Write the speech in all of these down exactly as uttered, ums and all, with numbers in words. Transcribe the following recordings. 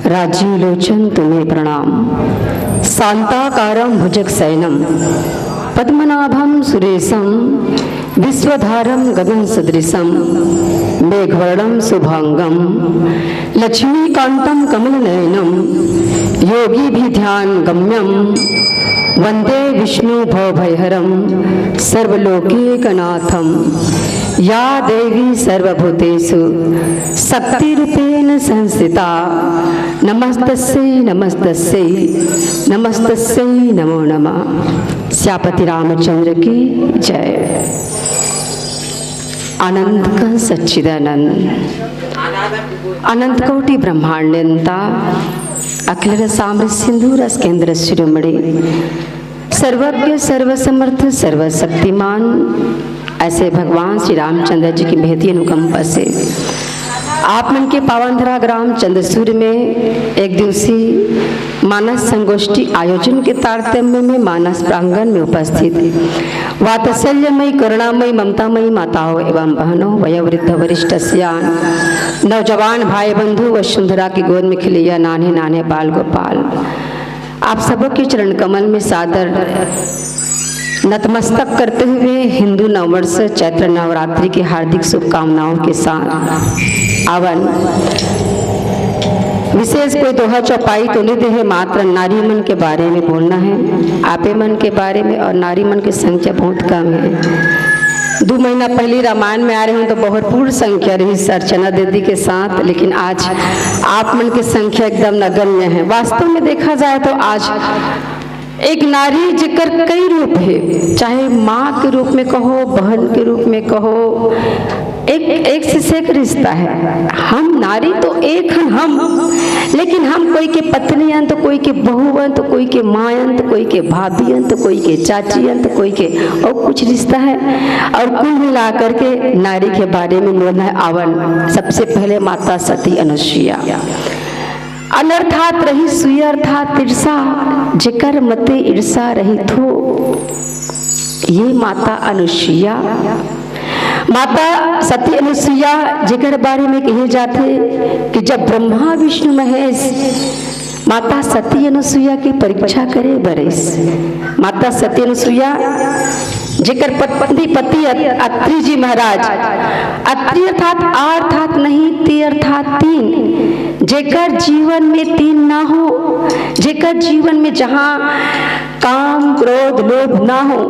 राजीव लोचन तुम्हें प्रणाम। शांताकारं भुजगशयनं पद्मनाभं सुरेशं विश्वधारं गगनसदृशं मेघवर्णं शुभांगं लक्ष्मीकान्तं कमलनयनं योगिभिर्ध्यानगम्यं वन्दे विष्णु भवभयहरं सर्वलोकैकनाथं। या देवी सर्वभूतेषु शक्तिरूपेण संस्थिता नमस्तस्यै नमस्तस्यै नमस्तस्यै नमो नमः। सियापति रामचंद्र की जय। अनंत का सच्चिदानंद, अनंत कोटि ब्रह्मांड नियंता, अखिल रसामृत सिंधु रस केंद्र शिरोमणि, सर्वज्ञ सर्वसमर्थ सर्वशक्तिमान, ऐसे भगवान श्री रामचंद्र जी की महती अनुकंपा से आप मन के पावन धरा ग्राम चंद्रसूर में एक दिवसीय मानस संगोष्ठी आयोजन के तारतम्य में मानस प्रांगण में उपस्थित वात्सल्यमयी, करुणामयी, ममतामयी माताओं एवं बहनों, वयोवृद्ध वरिष्ठ सियान, नौजवान भाई बंधु, वसुंधरा की गोद में खिलैया नान्हे नान्हे बाल गोपाल, आप सबों के चरण कमल में सादर नतमस्तक करते हुए हिंदू नववर्ष चैत्र नवरात्रि की हार्दिक शुभकामनाओं के साथ आवन विशेष कोई दोहा चौपाई तो नहीं दे है, मात्र नारी मन के बारे में बोलना है, आपे मन के बारे में, और नारी मन की संख्या बहुत कम है। दो महीना पहले रामायण में आ रहे हूँ तो भरपूर संख्या रही अर्चना दीदी के साथ, लेकिन आज आप मन की संख्या एकदम नगण्य है। वास्तव में देखा जाए तो आज एक नारी जेकर कई रूप है, चाहे माँ के रूप में कहो, बहन के रूप में कहो, एक, एक से एक रिश्ता है। हम नारी तो एक हन हम, लेकिन हम कोई के पत्नी हन तो कोई के बहू हन तो कोई के माँ हन तो कोई के भाभी हन तो कोई के चाची हन तो कोई के और कुछ रिश्ता है। और कुल मिला करके नारी के बारे में बोलना है आवन। सबसे पहले माता सती अनुसुईया। अन अर्थात रहिस सुई अर्थात ईर्षा, जेकर मते ईर्षा रहित हो, ये माता अनुसुईया। माता सती अनुसुईया जेकर बारे में कहे जाथे कि जब ब्रह्मा विष्णु महेश माता सती अनुसुईया की परीक्षा करे बर आइस, माता सती अनुसुईया जेकर पत्नी पति अत-, अत्रि जी महाराज, अत्रि अर्थात आ अर्थात नहीं, ती अर्थात तीन, जेकर जीवन में तीन ना हो, जेकर जीवन में जहाँ काम, क्रोध, लोभ ना हो,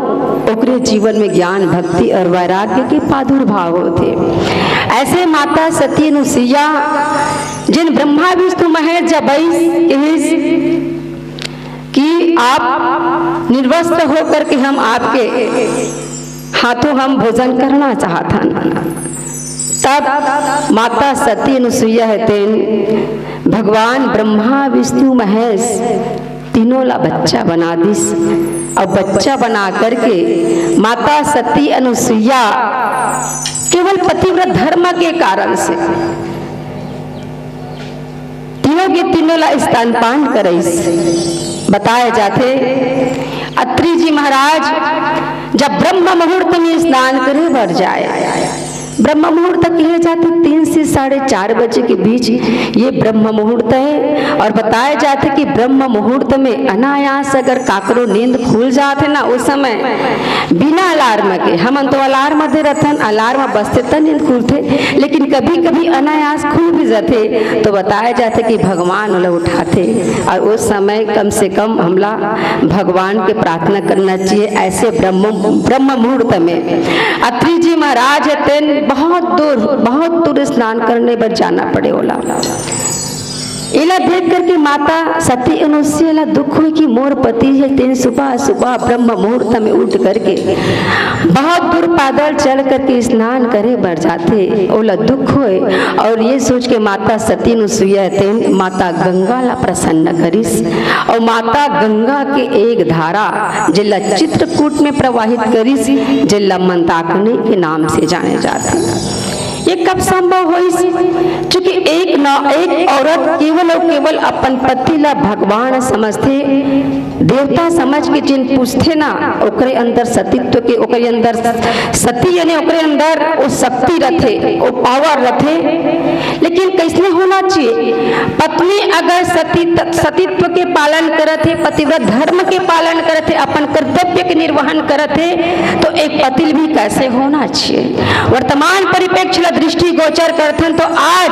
ओकरे जीवन में ज्ञान, भक्ति और वैराग्य के प्रादुर्भाव होथे। ऐसे माता सती अनुसुईया, जिन ब्रह्मा विष्णु महेश जब आइस, कहिस कि आप निर्वस्त्र होकर के हम आपके हाथों हम भोजन करना चाहत हन। तब माता सती अनुसुईया हे तेन भगवान ब्रह्मा विष्णु महेश तीनों ला बच्चा बना दिस। और बच्चा बना करके माता सती अनुसुईया केवल पतिव्रत धर्म के कारण से तीनों के तीनों ला स्तनपान करइस। बताए जाथे, अत्रि जी महाराज जब ब्रह्म मुहूर्त में स्नान करे बर जाए, ब्रह्म मुहूर्त कहे जाथे तीन से साढ़े चार बजे के बीच, ये ब्रह्म मुहूर्त है। और बताए जाथे कि ब्रह्म मुहूर्त में अनायास अगर काकरो नींद खुल जाथे ना, उस समय बिना अलार्म के, हमन तो अलार्म दे रथन, अलार्म बजथे त नींद खुलथे, लेकिन कभी-कभी अनायास खुल भी जाथे, तो बताया जाथे कि भगवान ओला उठाथे। और उस समय कम से कम हमला भगवान के प्रार्थना करना चाहिए। ऐसे ब्रह्म, ब्रह्म मुहूर्त में अत्रि जी महाराज हे तेन बहुत दूर, बहुत दूर स्नान करने बर जाना पड़े ओला। एला देख करके माता सती अनुसुईया ला दुख होय कि मोर पति हे तेन सुबह सुबह ब्रह्म मुहूर्त में उठ करके बहुत दूर पैदल चल करके स्नान करे बर जाथे, ओला दुख होय। और ये सोच के माता सती अनुसुईया तेन माता गंगा ला प्रसन्न करिस और माता गंगा के एक धारा जेला चित्रकूट में प्रवाहित करिस, जेला मंदाकिनी के नाम से जाने जाथे। ये कब संभव होइस? चूंकि एक ना एक औरत केवल और केवल अपन पति ला भगवान समझथे, देवता समझ के जिन पूजथे ना, ओकरे अंदर सतीत्व के, ओकरे अंदर सती, यानी ओकरे अंदर वो शक्ति रथे, वो पावर रथे। लेकिन कैसने होना चाहिए? पत्नी अगर सती, सतीत्व के पालन करत हे, पतिव्रत धर्म के पालन करत हे, अपन कर्तव्य के निर्वहन करत हे, तो एक पति ल भी कैसे होना चाहिए? वर्तमान परिप्रेक्ष्य ला दृष्टिगोचर करथन तो आज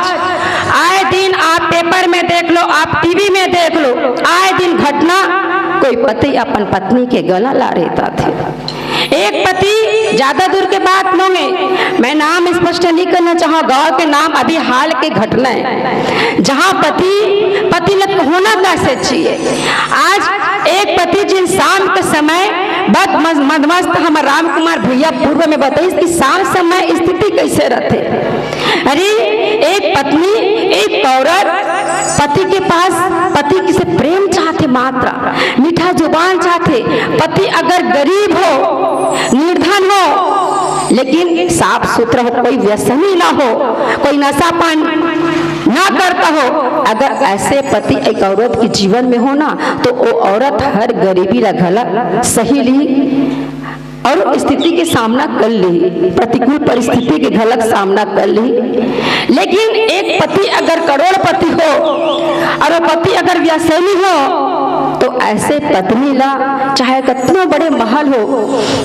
आए दिन आप पेपर में देख लो, आप टीवी में देख लो, आए दिन घटना, कोई पति अपन पत्नी के गला ला रेताथे। एक पति, ज्यादा दूर के बात नो हे, मैं नाम स्पष्ट नहीं करना चाहूँ, गांव के नाम, अभी हाल के घटना हे, जहाँ पति, पति ल होना कैसे चाहिए। आज एक पति जिन शाम के समय बद मज-, मदमस्त, हमर राम कुमार भैया पूर्व में बताइस कि शाम समय स्थिति कैसे रथे। अरे, एक पत्नी, एक औरत पति के पास, पति से प्रेम चाहथे, मात्रा मीठा जुबान चाहथे। पति अगर गरीब हो, निर्धन हो, लेकिन साफ सुथरा हो, कोई व्यसनी ना हो, कोई नशा पान ना करता हो, अगर ऐसे पति एक औरत के जीवन में हो ना, तो वो औरत हर गरीबी ला घला सही ली और स्थिति के सामना कर ली, प्रतिकूल परिस्थिति के घलक सामना कर ली। लेकिन एक पति अगर करोड़पति हो और वो पति अगर व्यसनी हो, तो ऐसे पत्नी ला चाहे कितनो बड़े महल हो,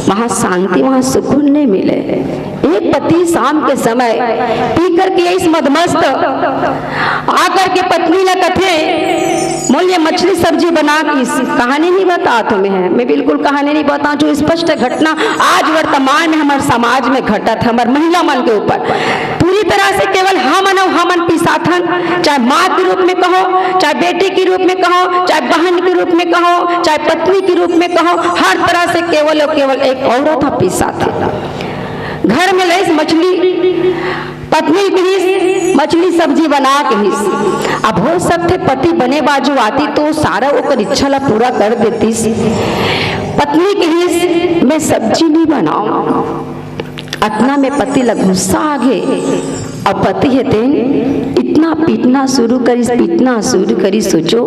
वहाँ शांति, वहाँ सुकून नहीं मिले। एक पति शाम के समय पी करके इस मदमस्त आकर के पत्नी ला कथे, "मोल ये मछली सब्जी बना के।" इस कहानी नहीं बतावत हों मैं, मैं बिल्कुल कहानी नहीं बतावत हों, जो स्पष्ट घटना आज वर्तमान में हमर समाज में घटत हे, हमर महिला मन के ऊपर पूरी तरह से केवल हमन अउ हमन पिसाथन, चाहे माँ के रूप में कहो, चाहे बेटी के रूप में कहो, चाहे बहन के रूप में कहो, चाहे पत्नी के रूप में कहो, हर तरह से केवल अउ केवल एक औरत ह पिसाथे। घर में लइस मछली, पत्नी कहिस, "मछली सब्जी बना," कहिस। अब हो सकथे पति बने बाजू आतिस तो सारा ओकर इच्छा ला पूरा कर देतिस। पत्नी कहिस, "मैं सब्जी नहीं बनाऊं।" अतना में पति ला गुस्सा आ गे। अब पति हे तेन इतना पीटना शुरू करिस, पीटना शुरू करिस। सोचो,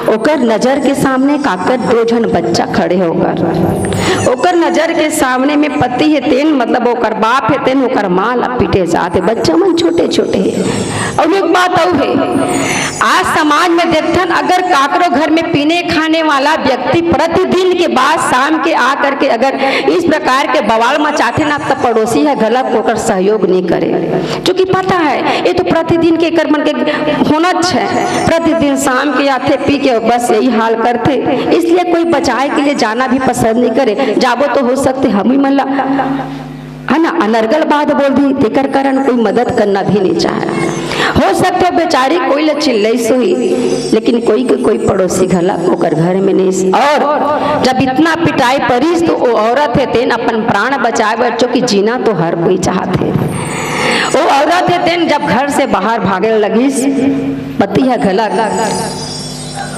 ओकर नजर के सामने काकर दो झन बच्चा खड़े हे ओकर, ओकर नजर के सामने में पति हे तेन, मतलब ओकर बाप हे तेन, ओकर माँ ला पीटे जात हे। बच्चा मन छोटे छोटे हे। अउ एक बात अउ हे, आज समाज में देखथन, अगर काकरो घर में पीने खाने वाला व्यक्ति प्रतिदिन के बाद शाम के आ करके अगर इस प्रकार के बवाल मचाथे ना, तो पड़ोसी ह घलक ओकर सहयोग नहीं करे, क्योंकि पता हे ये तो प्रतिदिन के एकर मन के होना हे, प्रतिदिन शाम के आथे पी के बस यही हाल करथे, इसलिए कोई बचाए के लिए जाना भी पसंद नहीं करे। जाबो तो हो सकथे हमही मन ला, है ना, अनर्गल बात बोल दी, तेकर कारण कोई मदद करना भी नहीं चाहे। हो सकथे बेचारी कोई ला चिल्लइस होही, लेकिन कोई के कोई पड़ोसी घला ओकर घर में नहीं। और जब इतना पिटाई परिस तो वो औरत हे तेन अपन प्राण बचाए बर, क्योंकि जीना तो हर कोई चाहत हे, वो औरत हे तेन जब घर से बाहर भागे लगिस, पति ह घला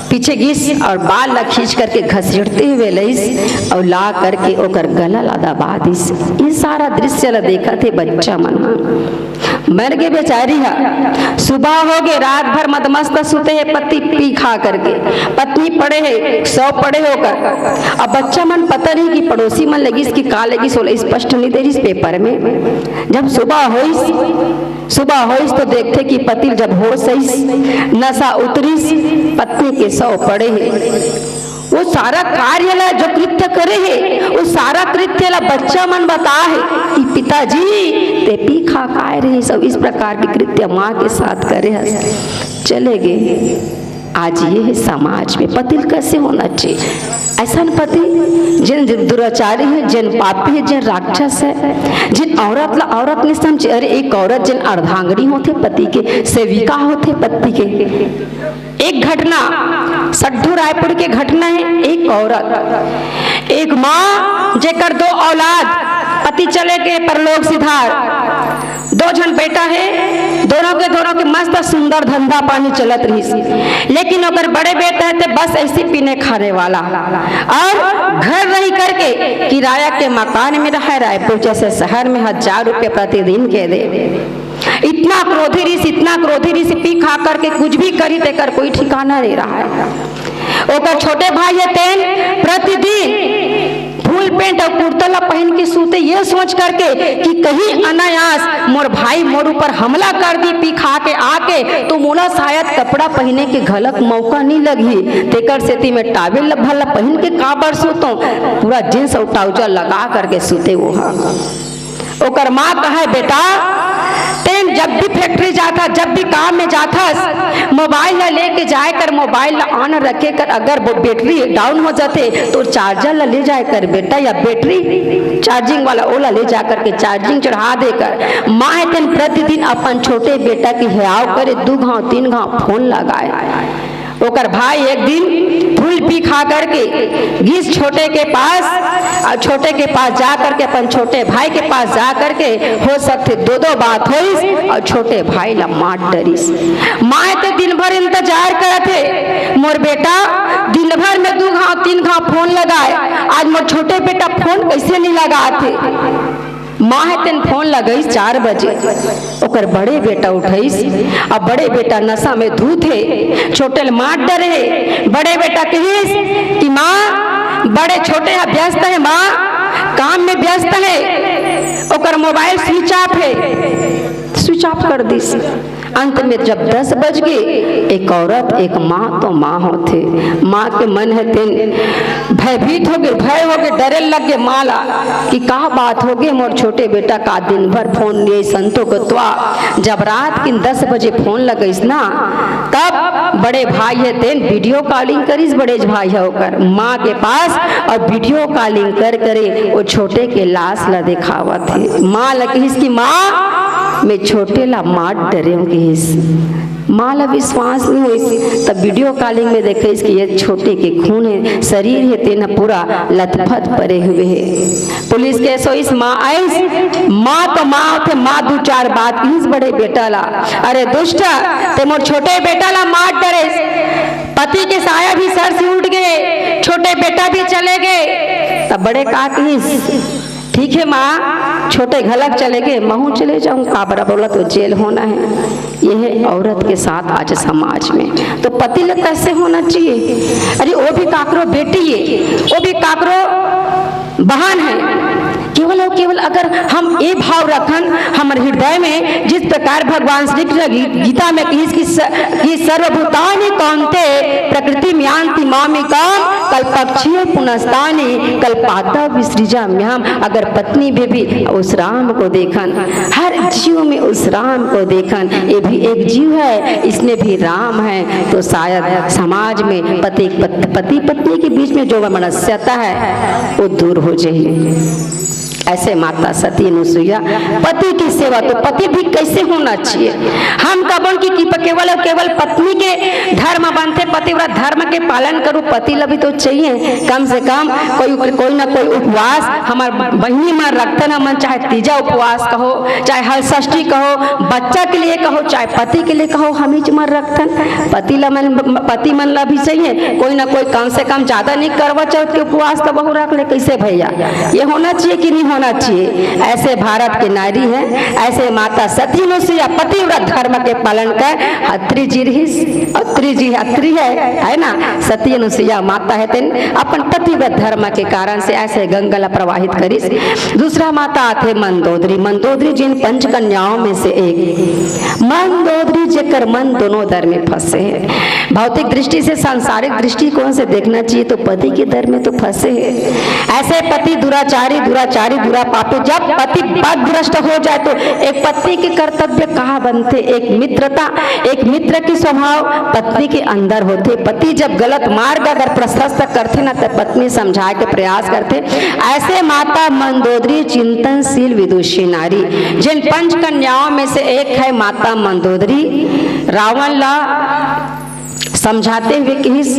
पीछे गिस और बाल ला खींच करके घसीटते हुए लइस और ला करके ओकर गला ला दबा दिस। ये सारा दृश्य ला देखत हे बच्चा मन। मर गे बेचारी ह। सुबह हो गे, रात भर मदमस्त सुते हे पति पी खा करके, पत्नी पड़े हे, शव पड़े हे ओकर। अब बच्चा मन पता नहीं कि पड़ोसी मन लगिस कि का लगिस, ओला स्पष्ट नहीं दे रिस पेपर में। जब सुबह होइस, सुबह होइस तो देखथे कि पति ल जब होश आइस, नशा उतरिस, पत्नी के शव पड़े हे। वो सारा कार्य ला, जो कृत्य करे हे, वो सारा कृत्य ला बच्चा मन बताए हे कि पिताजी, ते पी खा खाए रहे, सब इस प्रकार के कृत्य माँ के साथ करे हस। चले गे। आज ये हे समाज में पति ल कैसे होना चाहिए। ऐसन पति, जिन दुराचारी हे, जिन पापी हे, जिन राक्षस हे, जिन औरत ला औरत नहीं समझे। अरे, एक औरत जिन अर्धांगिनी होथे पति के, सेविका होथे पति के। एक घटना सड्ढू रायपुर के घटना हे। एक औरत, एक माँ, जेकर दो औलाद, पति चले गे परलोक सिधार, दो झन बेटा हे, दोनों के, दोनों के मस्त सुंदर धंधा पानी चलत रहिस, लेकिन ओकर बड़े बेटा हे ते बस ऐसी पीने खाने वाला, और घर रही करके किराया के मकान में रहे, रायपुर जैसे शहर में हजार रुपये प्रतिदिन के दे। इतना क्रोधी रिस, इतना क्रोधी रिस, पी खा करके कुछ भी करी, तेकर कोई ठिकाना नहीं रहा है। ओकर छोटे भाई हे तेन प्रतिदिन फुल पैंट अउ कुर्ता ला पहिन के सूते, ये सोच करके कि कहीं अनायास मोर भाई मोर ऊपर हमला कर दी पी खा के आके, तो मोला शायद कपड़ा पहिने के घलक मौका नहीं लगही। तेकर सेती मैं टावेल ला भला पहिन के काबर सूतों, पूरा जींस अउ ट्राउजर लगा करके सूते वो हा। ओकर माँ कहे, "बेटा, तेन जब भी फैक्ट्री जाथस, जब भी काम में जाथस, मोबाइल ला लेके जाए कर, मोबाइल ला ऑन रखे कर, अगर वो बैटरी डाउन हो जाथे तो चार्जर ला ले जाए कर बेटा, या बैटरी चार्जिंग वाला ओला ले जा करके चार्जिंग चढ़ा दे कर।" माँ हे तेन प्रतिदिन अपन छोटे बेटा के हेयाव करे, दू घाव तीन घाव फोन लगाए। ओकर भाई एक दिन फुल पी खा करके गिस छोटे के पास, अउ छोटे के पास जा करके, अपन छोटे भाई के पास जा करके, हो सकथे दो दो बात होइस अउ छोटे भाई ला मार डरिस। माँ हे ते दिन भर इंतजार करत हे, मोर बेटा दिन भर में दू घाव तीन घाव फोन लगाए, आज मोर छोटे बेटा फोन कैसे नहीं लगात हे। माँ हे तेन फोन लगइस चार बजे, ओकर बड़े बेटा उठइस। अब बड़े बेटा नशा में धुत हे, छोटे ल मार डरे हे। बड़े बेटा कहिस कि माँ, बड़े छोटे ह व्यस्त हे माँ, काम में व्यस्त हे, ओकर मोबाइल स्विच ऑफ हे, स्विच ऑफ कर दिस। अंत में जब दस बज गे, एक औरत, एक माँ तो माँ होथे। माँ के मन हे तेन भयभीत होगे, भय होगे, डरे लगे माँ ला कि का बात होगे मोर छोटे बेटा, का दिन भर फोन लिए संतो को त्वा। जब रात के दस बजे फोन लगइस ना, तब बड़े भाई हे तेन वीडियो कॉलिंग करिस, बड़े भाई हे ओकर माँ के पास, अउ वीडियो कॉलिंग कर करे वो छोटे के लाश ला देखावत हे। माँ ल कहिस कि माँ, मैं छोटे ला मार डरे हूँ, कहिस। माँ ला विश्वास नहीं होइस, तब वीडियो कॉलिंग में देखइस कि ये छोटे के खून हे, शरीर हे, तेन ह पूरा लथपथ परे हुए हे। पुलिस केस होइस, माँ आइस, माँ तो माँ होथे, माँ दू चार बात कहिस बड़े बेटा ला, "अरे दुष्ट, ते मोर छोटे बेटा ला मार डरेस, पति के साया भी सर से उठ गे, छोटे बेटा भी चले गे।" तब बड़े का कहिस, "ठीक हे माँ, छोटे घलक चले गे, महूँ चले जाहूँ, काबर बोला तो जेल होना हे।" ये हे औरत के साथ आज समाज में। तो पति ल कैसे होना चाहिए? अरे वो भी काकरो बेटी हे, वो भी काकरो बहन हे। केवल अउ केवल अगर हम ये भाव रखन हमर हृदय में, जिस प्रकार भगवान श्री कृष्ण गी-, गीता में कहिस कि स-, कि सर्वभूतानि कौन्तेय प्रकृतिम यान्ति मामेकम कल्पक्षये पुनस्तानि कल्पान्ते विसृजाम्यहम। अगर पत्नी में भी उस राम को देखन, हर जीव में उस राम को देखन, ये भी एक जीव हे, इसमें भी राम हे, तो शायद समाज में पति पत-, पति पत्नी के बीच में जो मनस्यता हे वो दूर हो जाही। ऐसे माता सती अनुसुईया पति की सेवा, तो पति भी कैसे होना चाहिए? हम कबन की, की केवल अउ केवल पत्नी के धर्म बनथे, पतिव्रत धर्म के पालन करू, पति ला भी तो चाहिए कम से कम कोई, कोई ना कोई उपवास। हमर बहिनी मन रखथन, हमन चाहे तीजा उपवास कहो, चाहे हलषष्ठी कहो, बच्चा के लिए कहो, चाहे पति के लिए कहो, हमीच मन रखथन। पति ला मन, पति मन ला भी चाहिए कोई ना कोई, कम से कम ज्यादा नहीं, करवा चौथ के उपवास तो बहू रख ले, कैसे भैया? ये होना चाहिए कि नहीं होना चाहिए? ऐसे भारत के नारी हे, ऐसे माता सती अनुसुईया पतिव्रत धर्म के पालन कर अत्री जी रहिस, अत्री जी अत्री हे, हे ना? सती अनुसुईया माता हे, तेन अपन पतिव्रत धर्म के कारण से ऐसे गंगा ला प्रवाहित करिस। दूसरा माता आथे मंदोदरी। मंदोदरी जिन पंच कन्याओं में से एक। मंदोदरी जेकर मन दोनों दर में फंसे हे। भौतिक दृष्टि से, सांसारिक दृष्टिकोण से देखना चाहिए तो पति के दर में तो फंसे हे। ऐसे पति दुराचारी, दुराचारी, दुरापापी। जब पति पथभ्रष्ट हो जाए तो एक पत्नी के कर्तव्य कहाँ बनथे? एक मित्रता, एक मित्र के स्वभाव पत्नी के अंदर होथे। पति जब गलत मार्ग अगर प्रशस्त करथे ना, तब पत्नी समझाए के प्रयास करथे। ऐसे माता मंदोदरी चिंतनशील विदुषी नारी, जिन पंच कन्याओं में से एक हे माता मंदोदरी। रावण ला समझाते हुए कहिस,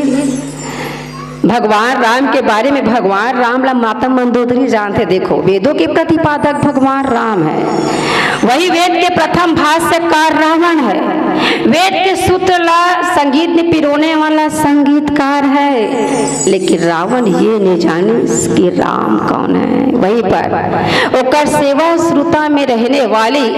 भगवान राम के बारे में, भगवान राम ला माता मंदोदरी जानथे। देखो, वेदों के प्रतिपादक भगवान राम हे, वही वेद के प्रथम भाष्यकार रावण हे। वेद के सूत्र ला संगीत में पिरोने वाला संगीतकार है, लेकिन रावण ये नहीं जानिस कि राम कौन है। वहीं पर ओकर सेवा सुरता में रहने वाली,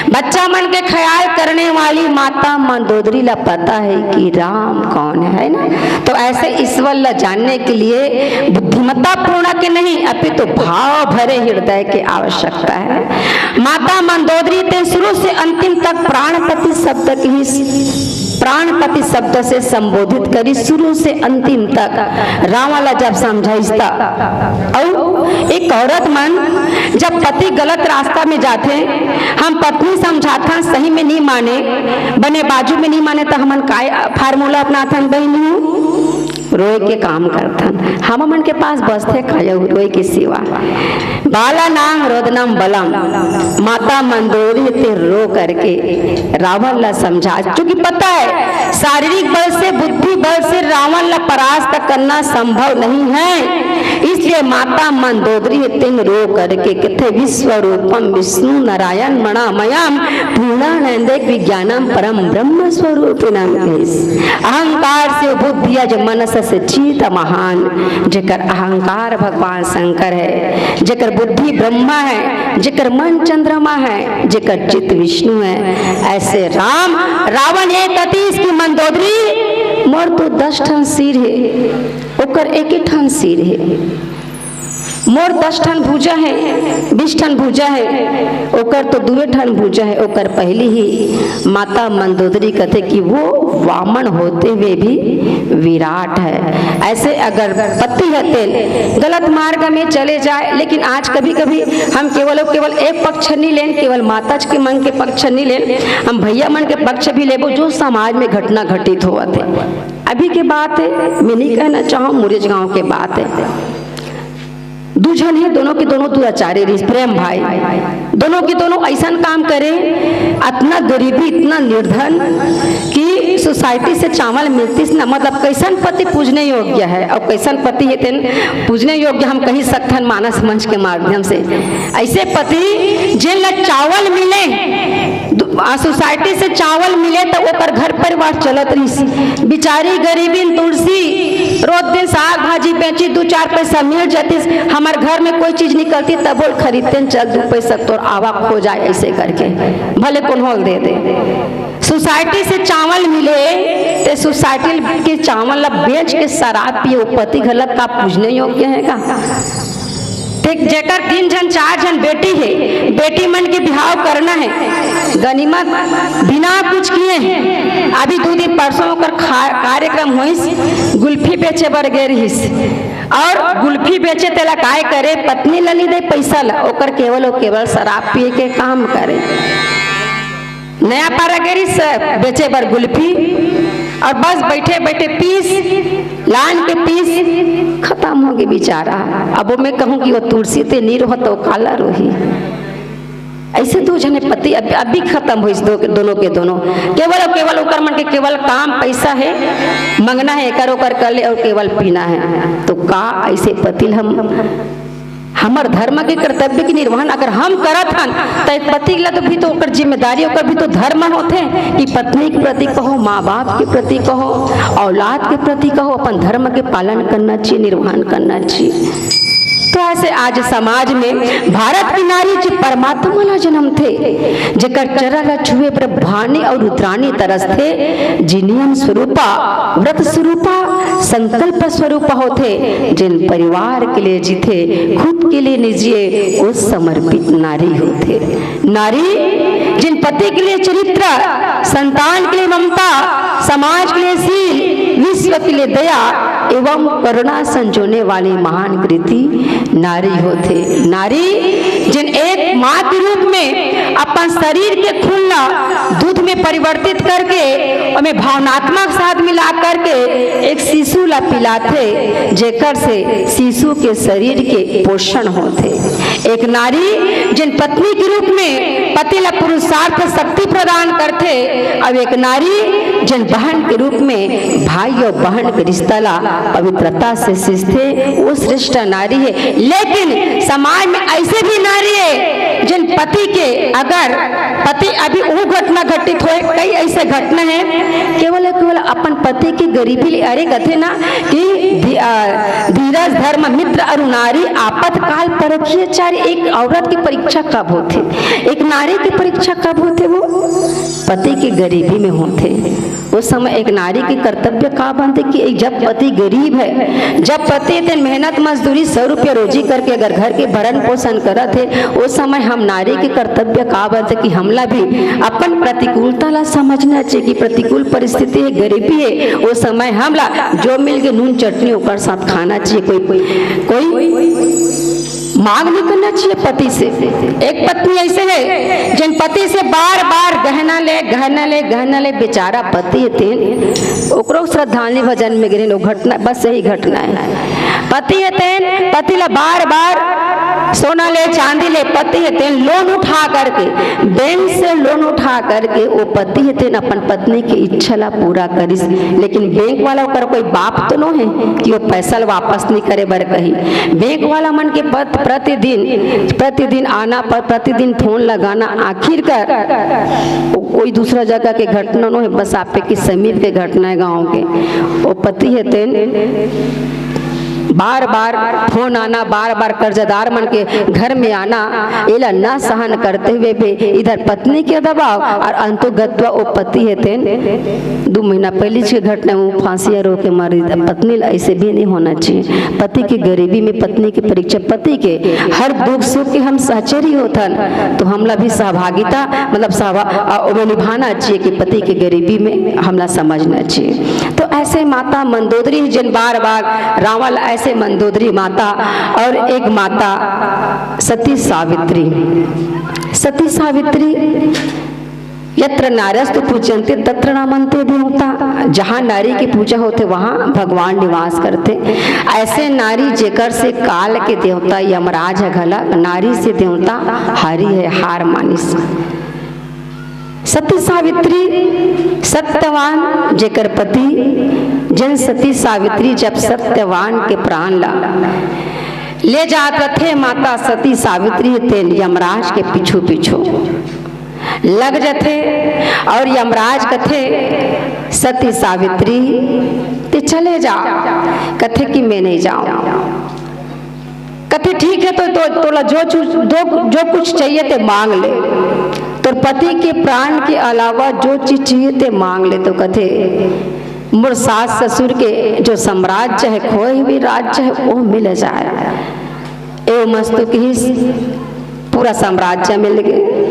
बच्चा मन के ख्याल करने वाली माता मंदोदरी ला पता है कि राम कौन है ना। तो ऐसे ईश्वर ला जानने के लिए बुद्धिमत्ता पूर्ण के नहीं, अपितु भाव भरे हृदय के आवश्यकता है। माता मंदोदरी तें शुरू से अंतिम तक प्राणपति शब्द के ही, प्राणपति शब्द से संबोधित करिस, शुरू से अंतिम तक रावण ला जब समझाइस त। अउ एक औरत मन जब पति गलत रास्ता में जाथे, हम पत्नी समझाथन, सही में नहीं माने, बने बाजू में नहीं माने, त हमन काय formula अपनाथन बहिनी हो? रोए के काम करथन। हमन के पास बचथे का अउ रोए के सिवा। बालानां रोदनं बलं, माता मंदोदरी तें रो करके रावण ला समझा, क्योंकि पता है शारीरिक बल से, बुद्धि बल से रावण ला परास्त करना संभव नहीं है। इसलिए माता मंदोदरी तें रो करके कथे, विश्व रूपम विष्णु नारायण मणिमयम, पूर्णानंद विज्ञानम परम ब्रह्म स्वरूपिणम। अहंकार से बुद्धि अज मनस से जीत महान। जेकर अहंकार भगवान शंकर है, जेकर बुद्धि ब्रह्मा है, जेकर मन चंद्रमा है, जेकर चित्त विष्णु है, ऐसे राम, रावण ये कतिस कि मंदोदरी, मोर तो दस ठन सिर है, ओकर एक ही ठन सिर है। मोर दस ठन भुजा है, बीस ठन भुजा है, ओकर तो दुए ठन भुजा है। ओकर पहली ही माता मंदोदरी कथे कि वो वामन होते हुए भी विराट है। ऐसे अगर पति हतेन गलत मार्ग में चले जाए, लेकिन आज कभी-कभी हम केवल, केवल एक पक्ष नहीं लेन, केवल माता जी के मन के पक्ष नहीं लेन, हम भैया मन के पक्ष भी लेबो, जो समाज में घटना घटित होवत है। अभी के बात है, मैं नहीं कहना चाहूँ, मुरेज गांव के बात है। दू झन हे, दोनों के दोनों दुराचारी रहिस, प्रेम भाई। दोनों के दोनों ऐसन काम करे, अतना गरीबी, इतना निर्धन कि सोसाइटी से चावल मिलतिस ना, मतलब कैसन पति पूजने योग्य है अउ कैसन पति हे तेन पूजने योग्य, हम कहि सकथन मानस मंच के माध्यम से। ऐसे पति जेन ला चावल मिले, दु-, आ, सोसाइटी से चावल मिले त ओकर घर परिवार चलत रहिस। बिचारी गरीबिन तुलसी रोज दिन साग भाजी बेची, दू चार पैसा मिल जतिस। हमर घर में कोई चीज निकलती तब ओल खरीदते न, चल दू पैसा तोर आवक हो जाए, ऐसे करके भले कोनो ल दे दे। सोसाइटी से चावल मिले ते सोसाइटी के चावल ला बेच के शराब पिए, ओ पति घलक का पूजने योग्य है का? ते जेकर तीन झन चार झन बेटी हे, बेटी मन के बिहाव करना हे, गनीमत बिना कुछ किए हे। अभी दू दिन परसों ओकर खा-, कार्यक्रम होइस, गुल्फी बेचे बर गे रहिस, अउ गुल्फी बेचे तेला काय करे, पत्नी ल नी दे पैसा ल, ओकर केवल अउ केवल शराब पिए के काम करे। नया पारा गे रहिस बेचे बर गुल्फी, अउ बस बैठे बैठे पीस, लान के पीस, खतम हो गे बिचारा। अब मैं कहूँ कि वो तुलसी ते नी रोहत, तो काला रोही। ऐसे दू झने पति अब, अभी खतम होइस दो, दोनों के दोनों। केवल अउ केवल ओकर मन के केवल काम पैसा हे, मंगना हे, एकर ओकर कर ले अउ केवल पीना हे। तो का ऐसे पति ल हम हमर धर्म के कर्तव्य के निर्वहन अगर हम करत हन, त एक पति ला तो भी तो ओकर जिम्मेदारी, ओकर भी तो धर्म होथे कि पत्नी के प्रति कहो, माँ बाप के प्रति कहो, औलाद के प्रति कहो, अपन धर्म के पालन करना चाहिए, निर्वहन करना चाहिए। तो ऐसे आज समाज में भारत की नारी जी परमात्मा ला जन्म थे, जेकर चरण ला छुए ब्रह्माणी अउ रुद्राणी तरसथे, जी नियम स्वरूपा, व्रत स्वरूपा, संकल्प स्वरूपा होथे, जेन परिवार के लिए जीथे, खुद के लिए नहीं जिए, वो समर्पित नारी होथे। नारी जेन पति के लिए चरित्र, संतान के लिए ममता, समाज के लिए शील, विश्व के लिए दया एवं करुणा संजोने वाली महान कृति नारी होथे। नारी जेन एक माँ के रूप में अपन शरीर के खून ला दूध में परिवर्तित करके ओमे भावनात्मक स्वाद मिला करके एक शिशु ला पिलाथे, जेकर से शिशु के शरीर के पोषण होथे। एक नारी जेन पत्नी के रूप में पति ला पुरुषार्थ शक्ति प्रदान करथे, अउ एक नारी जेन बहन के रूप में भाई अउ बहन के रिश्ता ला पवित्रता से सींचथे, वो श्रेष्ठ नारी हे। लेकिन समाज में ऐसे भी नारी हे, जिन पति के अगर पति अभी वो घटना घटित होए, कई ऐसे घटना है, केवल केवल अपन पति की गरीबी ले, अरे कथे ना कि धि-, अ, धीरज धर्म मित्र अरु नारी आपातकाल परखिए चारी। एक औरत की परीक्षा कब होथे, एक नारी की परीक्षा कब होथे? वो पति की गरीबी में होथे। उस समय एक नारी के कर्तव्य का बनथे कि एक जब पति गरीब है, जब पति तेन मेहनत मजदूरी सौ रुपया रोजी करके अगर घर के भरण पोषण करत हे, उस समय हम नारी के कर्तव्य का बनथे कि हमला भी अपन प्रतिकूलता ला समझना चाहिए कि प्रतिकूल परिस्थिति है, गरीबी है, उस समय हमला जो मिल के नून चटनी ओकर साथ खाना चाहिए। कोई कोई मांग नहीं करना चाहिए पति से। एक पत्नी ऐसे है जिन पति से बार बार गहना ले, गहना ले, गहना ले, बेचारा पति है तेन, ओकरो श्रद्धांजलि भजन में गिरे, वो घटना, बस यही घटना है। पति है तेन, पति ला बार बार सोना ले, चांदी ले, पति है तेन लोन उठा करके, बैंक से लोन उठा करके वो पति है तेन अपन पत्नी की इच्छा ला पूरा करिस। लेकिन बैंक वाला ओकर कोई बाप तो नो है कि वो पैसा ला वापस नहीं करे बर कही। बैंक वाला मन के पत-, प्रतिदिन, प्रतिदिन आना, पर प्रतिदिन फोन लगाना, आखिरकार वो कोई दूसरा जगह के घटना नो है, बस आपे के समीप के घटना है गांव के। वो पति है तेन बार बार फोन आना, बार बार कर्जदार मन के घर में आना, एला न सहन करते हुए भी इधर पत्नी के दबाव और अंतोगत्वा वो पति है तेन दो महीना पहले के घटना, वो फांसी रो के मरी। पत्नी ला ऐसे भी नहीं होना चाहिए। पति की गरीबी में पत्नी की परीक्षा, पति के हर दुख सुख के हम सहचरी होथन, तो हमला भी सहभागिता, मतलब सहभा-, अ, ओमे निभाना चाहिए कि पति की गरीबी में हमला समझना चाहिए। तो ऐसे माता मंदोदरी जिन बार बार रावण ऐसे मंदोदरी माता और एक माता सती सावित्री। सती सावित्री यत्र नार्यस्तु पूज्यन्ते तत्र रमन्ते देवता। जहाँ नारी की पूजा होथे, वहाँ भगवान निवास करथे। ऐसे नारी जेकर से काल के देवता यमराज ह घला नारी से देवता हरि है, हार मानिस। सती सावित्री सत्यवान जेकर पति, जन सती सावित्री जब सत्यवान के प्राण ला ले जात रथे, माता सती सावित्री तेन यमराज के पीछू पीछू लग जथे और यमराज कथे, "सती सावित्री, ते चले जा।" कथे कि मैं नहीं जाऊं। कथे, "ठीक है, तो, तो तोला जो चीज, दो, जो कुछ चाहिए ते मांग ले, तोर पति के प्राण के अलावा जो चीज चाहिए ते मांग ले।" तो कथे, "मोर सास ससुर के जो साम्राज्य है, खोए हुए राज्य है, वो मिल जाए।" एवमस्तु किहिस, पूरा साम्राज्य मिल गए।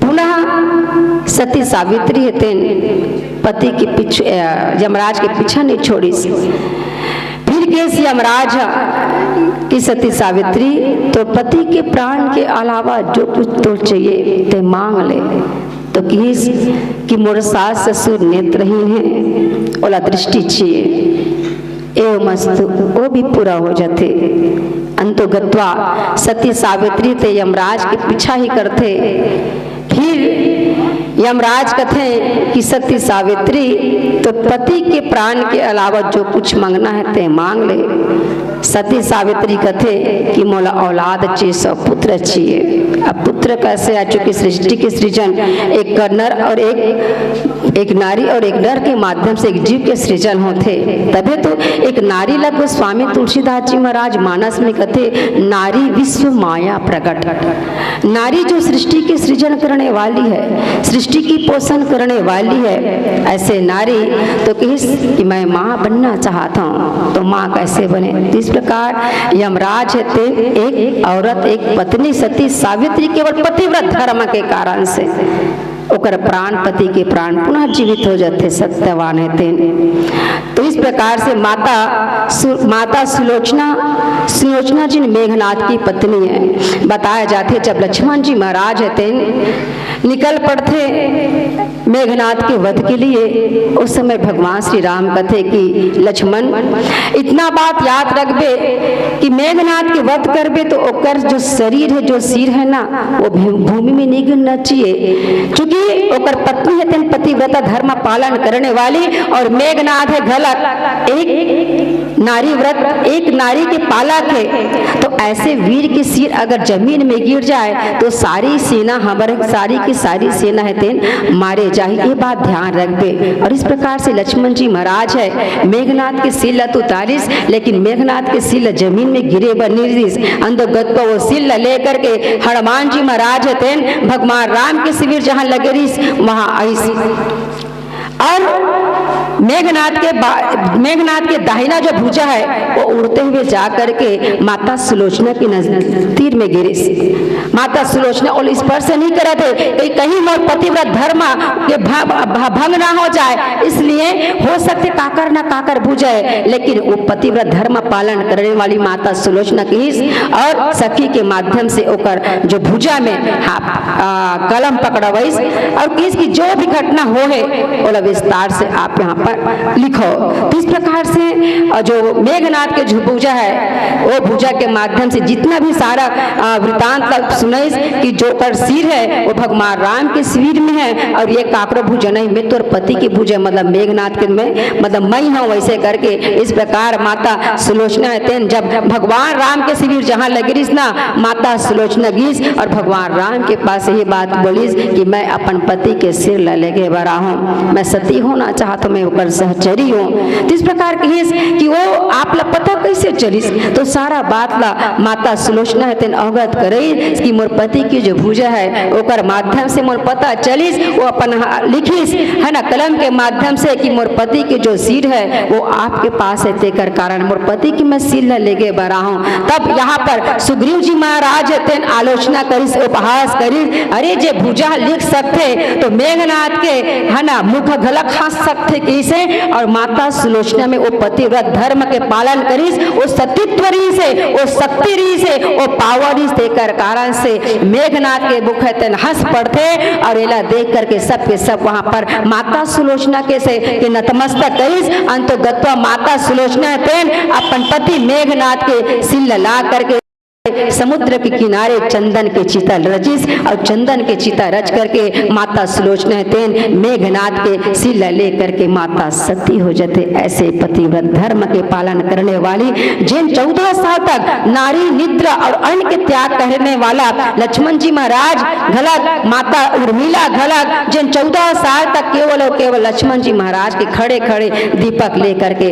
पुनः सती सावित्री हे तेन पति के पीछे, अ, यमराज के पीछा नहीं छोड़िस। फिर केस यमराज ह कि सती सावित्री, तोर पति के प्राण के अलावा जो कुछ तोर चाहिए, ते मांग ले। तो किहिस कि मोर सास ससुर नेत्रहीन हे, ओला दृष्टि चाहिए। एवमस्तु, वो भी पूरा हो जाथे। अंतोगत्वा सती सावित्री ते यमराज के पीछा ही करथे। फिर यमराज कथे कि सती सावित्री, तो पति के प्राण के अलावा जो कुछ मांगना है, ते मांग ले। सती सावित्री कथे कि मोला औलाद चाहिए, सौ पुत्र चाहिए। अब पुत्र कैसे आ? चूंकि सृष्टि के सृजन एक नर और एक, एक नारी और एक नर के माध्यम से एक जीव के सृजन होथे। तभे तो एक नारी ला गोस्वामी तुलसीदास जी महाराज मानस में कथे, "नारी विश्व माया प्रगट।" नारी जो सृष्टि के सृजन करने वाली है, सृष्टि की पोषण करने वाली है, ऐसे नारी तो किहिस कि मैं माँ बनना चाहता हूँ। तो माँ कैसे बने? तो इस प्रकार यमराज हे तेन एक औरत, एक पत्नी सती सावित्री केवल पतिव्रत धर्म के कारण से ओकर प्राण, पति के प्राण पुनः जीवित हो जाथे, सत्यवान हे तेन। तो इस प्रकार से माता सु-, माता सुलोचना, सुलोचना जिन मेघनाथ की पत्नी है, बताया जाथे जब लक्ष्मण जी महाराज हे तेन निकल पड़थे मेघनाथ के वध के लिए, उस समय भगवान श्री राम कथे कि लक्ष्मण, इतना बात याद रखबे कि मेघनाथ के वध करबे तो ओकर जो शरीर है, जो सिर है ना, वो भू-, भूमि में नहीं गिरना चाहिए, क्योंकि ओकर पत्नी हे तेन पतिव्रता धर्म पालन करने वाली, और मेघनाद हे घलक एक नारी व्रत, एक नारी के पालक हे। तो ऐसे वीर के सिर अगर जमीन में गिर जाए तो सारी सेना, हमर सारी की सारी सेना हे तेन मारे जाही। ये बात ध्यान रखबे। और इस प्रकार से लक्ष्मण जी महाराज हे, मेघनाद के सिर ल तो उतारिस, लेकिन मेघनाद के सिर ल जमीन में गिरे बर नइ दिस। अंदो गतवा वो सिर ल लेकर के हनुमान जी महाराज हे तेन भगवान राम के शिविर जहाँ लगे रहिस, वहाँ आइस। और मेघनाद के बा-, मेघनाद के दाहिना जो भुजा हे, वो उड़ते हुए जा करके माता सुलोचना के नज-, तीर में गिरिस। माता सुलोचना ओला स्पर्श नहीं करत हे कि कहीं मोर पतिव्रत धर्म के भ-, भ-, भंग ना हो जाए, इसलिए हो सकथे काकर ना काकर भुजा हे, लेकिन वो पतिव्रत धर्म पालन करने वाली माता सुलोचना कहिस और सखी के माध्यम से ओकर जो भुजा में हा-, आ, कलम पकड़वइस और कहिस कि जो भी घटना हो हे, ओला विस्तार से आप यहाँ पर लिखो। तो इस प्रकार से, अ, जो मेघनाद के जो भुजा हे, वो भुजा के माध्यम से जितना भी सारा, अ, वृत्तांत ला सुनइस कि जो ओकर सिर हे, वो भगवान राम के शिविर में हे और ये काकरो भुजा नहीं, मैं तोर पति के भुजा, मतलब मेघनाद के मैं, मतलब मैं हूँ, वैसे करके इस प्रकार माता सुलोचना हे तेन जब भगवान राम के शिविर जहाँ लगे रहिस ना, माता सुलोचना गिस और भगवान राम के पास ये बात बोलिस कि मैं अपन पति के सिर ला लेगे बर आहूँ, मैं सती होना चाहत हूँ, मैं ओकर सहचरी हूँ। तो इस प्रकार कहिस कि वो आप ला पता कैसे चलिस? तो सारा बात ला माता सुलोचना हे तेन अवगत करइस कि मोर पति की जो भुजा हे, ओकर माध्यम से मोर पता चलिस, वो अपन हा-, लिखिस, है ना, कलम के माध्यम से कि मोर पति के जो सिर हे, वो आपके पास हे, तेकर कारण मोर पति के मैं सिर ला लेगे बर आहूँ। तब यहाँ पर सुग्रीव जी महाराज तेन आलोचना करिस, उपहास करिस, अरे जे भुजा लिख सकथे तो मेघनाद के, है ना, मुख घलक हाँस सकथे कहिसे। और माता सुलोचना में वो पतिव्रत धर्म के पालन करिस, वो सतीत्व रहिसे, वो शक्ति रहिसे, वो पावर रहिसे, तेकर कारण से मेघनाद के मुख तेन हँस पड़थे। और एला देख करके सब के सब वहाँ पर माता सुलोचना के से के नतमस्तक करिस। अंतो गत्वा माता सुलोचना तेन अपन पति मेघनाद के सिर ला करके समुद्र के किनारे चंदन के चिता रचिस और चंदन के चिता रच करके माता सुलोचना तेन मेघनाद के सिर ला ले करके माता सती हो जाथे। ऐसे पतिव्रत धर्म के पालन करने वाली, जिन चौदह साल तक नारी निद्रा और अन्न के त्याग करने वाला लक्ष्मण जी महाराज घलक, माता उर्मिला घलक, जिन चौदह साल तक केवल और केवल लक्ष्मण जी महाराज के खड़े खड़े दीपक लेकर के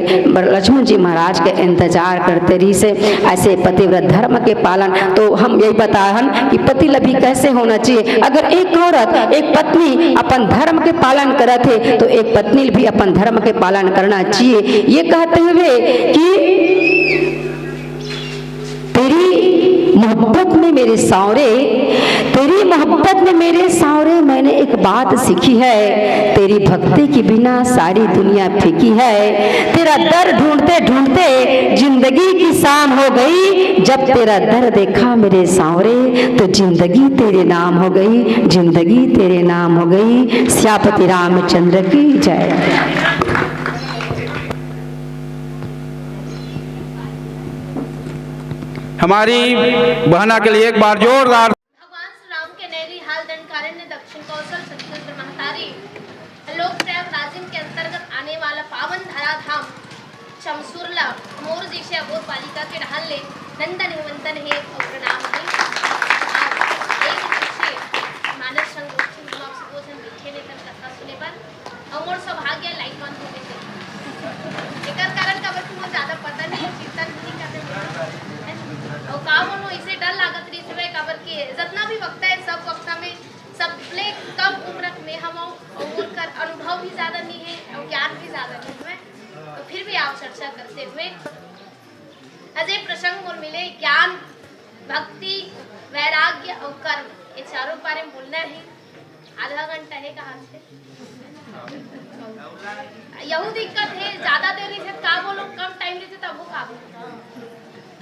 लक्ष्मण जी महाराज के इंतजार करते रहिसे। ऐसे पतिव्रत धर्म के पालन, तो हम यही बताहन कि पति ला भी कैसे होना चाहिए। अगर एक औरत, एक पत्नी अपन धर्म के पालन करत हे, तो एक पत्नी भी अपन धर्म के पालन करना चाहिए। ये कहते हुए कि तेरी मोहब्बत में मेरे सांवरे, तेरी मोहब्बत में मेरे सांवरे, मैंने एक बात सीखी है, तेरी भक्ति के बिना सारी दुनिया फीकी है। तेरा दर ढूंढते ढूंढते जिंदगी की शाम हो गई, जब तेरा दर देखा मेरे सांवरे, तो जिंदगी तेरे नाम हो गई, जिंदगी तेरे नाम हो गई। सियापति रामचंद्र की जय। हमारी बहना के लिए एक बार जोरदार। भगवान श्री राम के नैली हाल दंडकारण्य दक्षिण कौशल छत्तीसगढ़ महतारी लोक प्रयागराज के अंतर्गत आने वाला पावन धरा धाम चमसुरला मोर जैसे अबोध बालिका के ढाल ले नंदन निवंदन हे और प्रणाम हे। आज एक दिवसीय मानस संगोष्ठी में आप सबो झन बैठे ने तन कथा सुने बर। अउ मोर सौभाग्य लाइट बंद हो गई। एकर कारण काबर कि मोर ज्यादा पता नहीं, चिंता नहीं करने में। अउ का बोलूं, इसे डर लागत रही हवे, काबर कि जितना भी वक्ता है, सब वक्ता में सबले कम उम्र में हम अउ मोर कर अनुभव भी ज्यादा नहीं है अउ ज्ञान भी ज्यादा नहीं है, तो फिर भी आप चर्चा करते हुए अजय प्रसंग मोर मिले ज्ञान, भक्ति, वैराग्य अउ कर्म, ये चारों बारे में बोलना है। आधा घंटा है कहाँ से? यहू दिक्कत है, ज्यादा देर नहीं से का बोलो, कम टाइम देते तब वो का बोलो।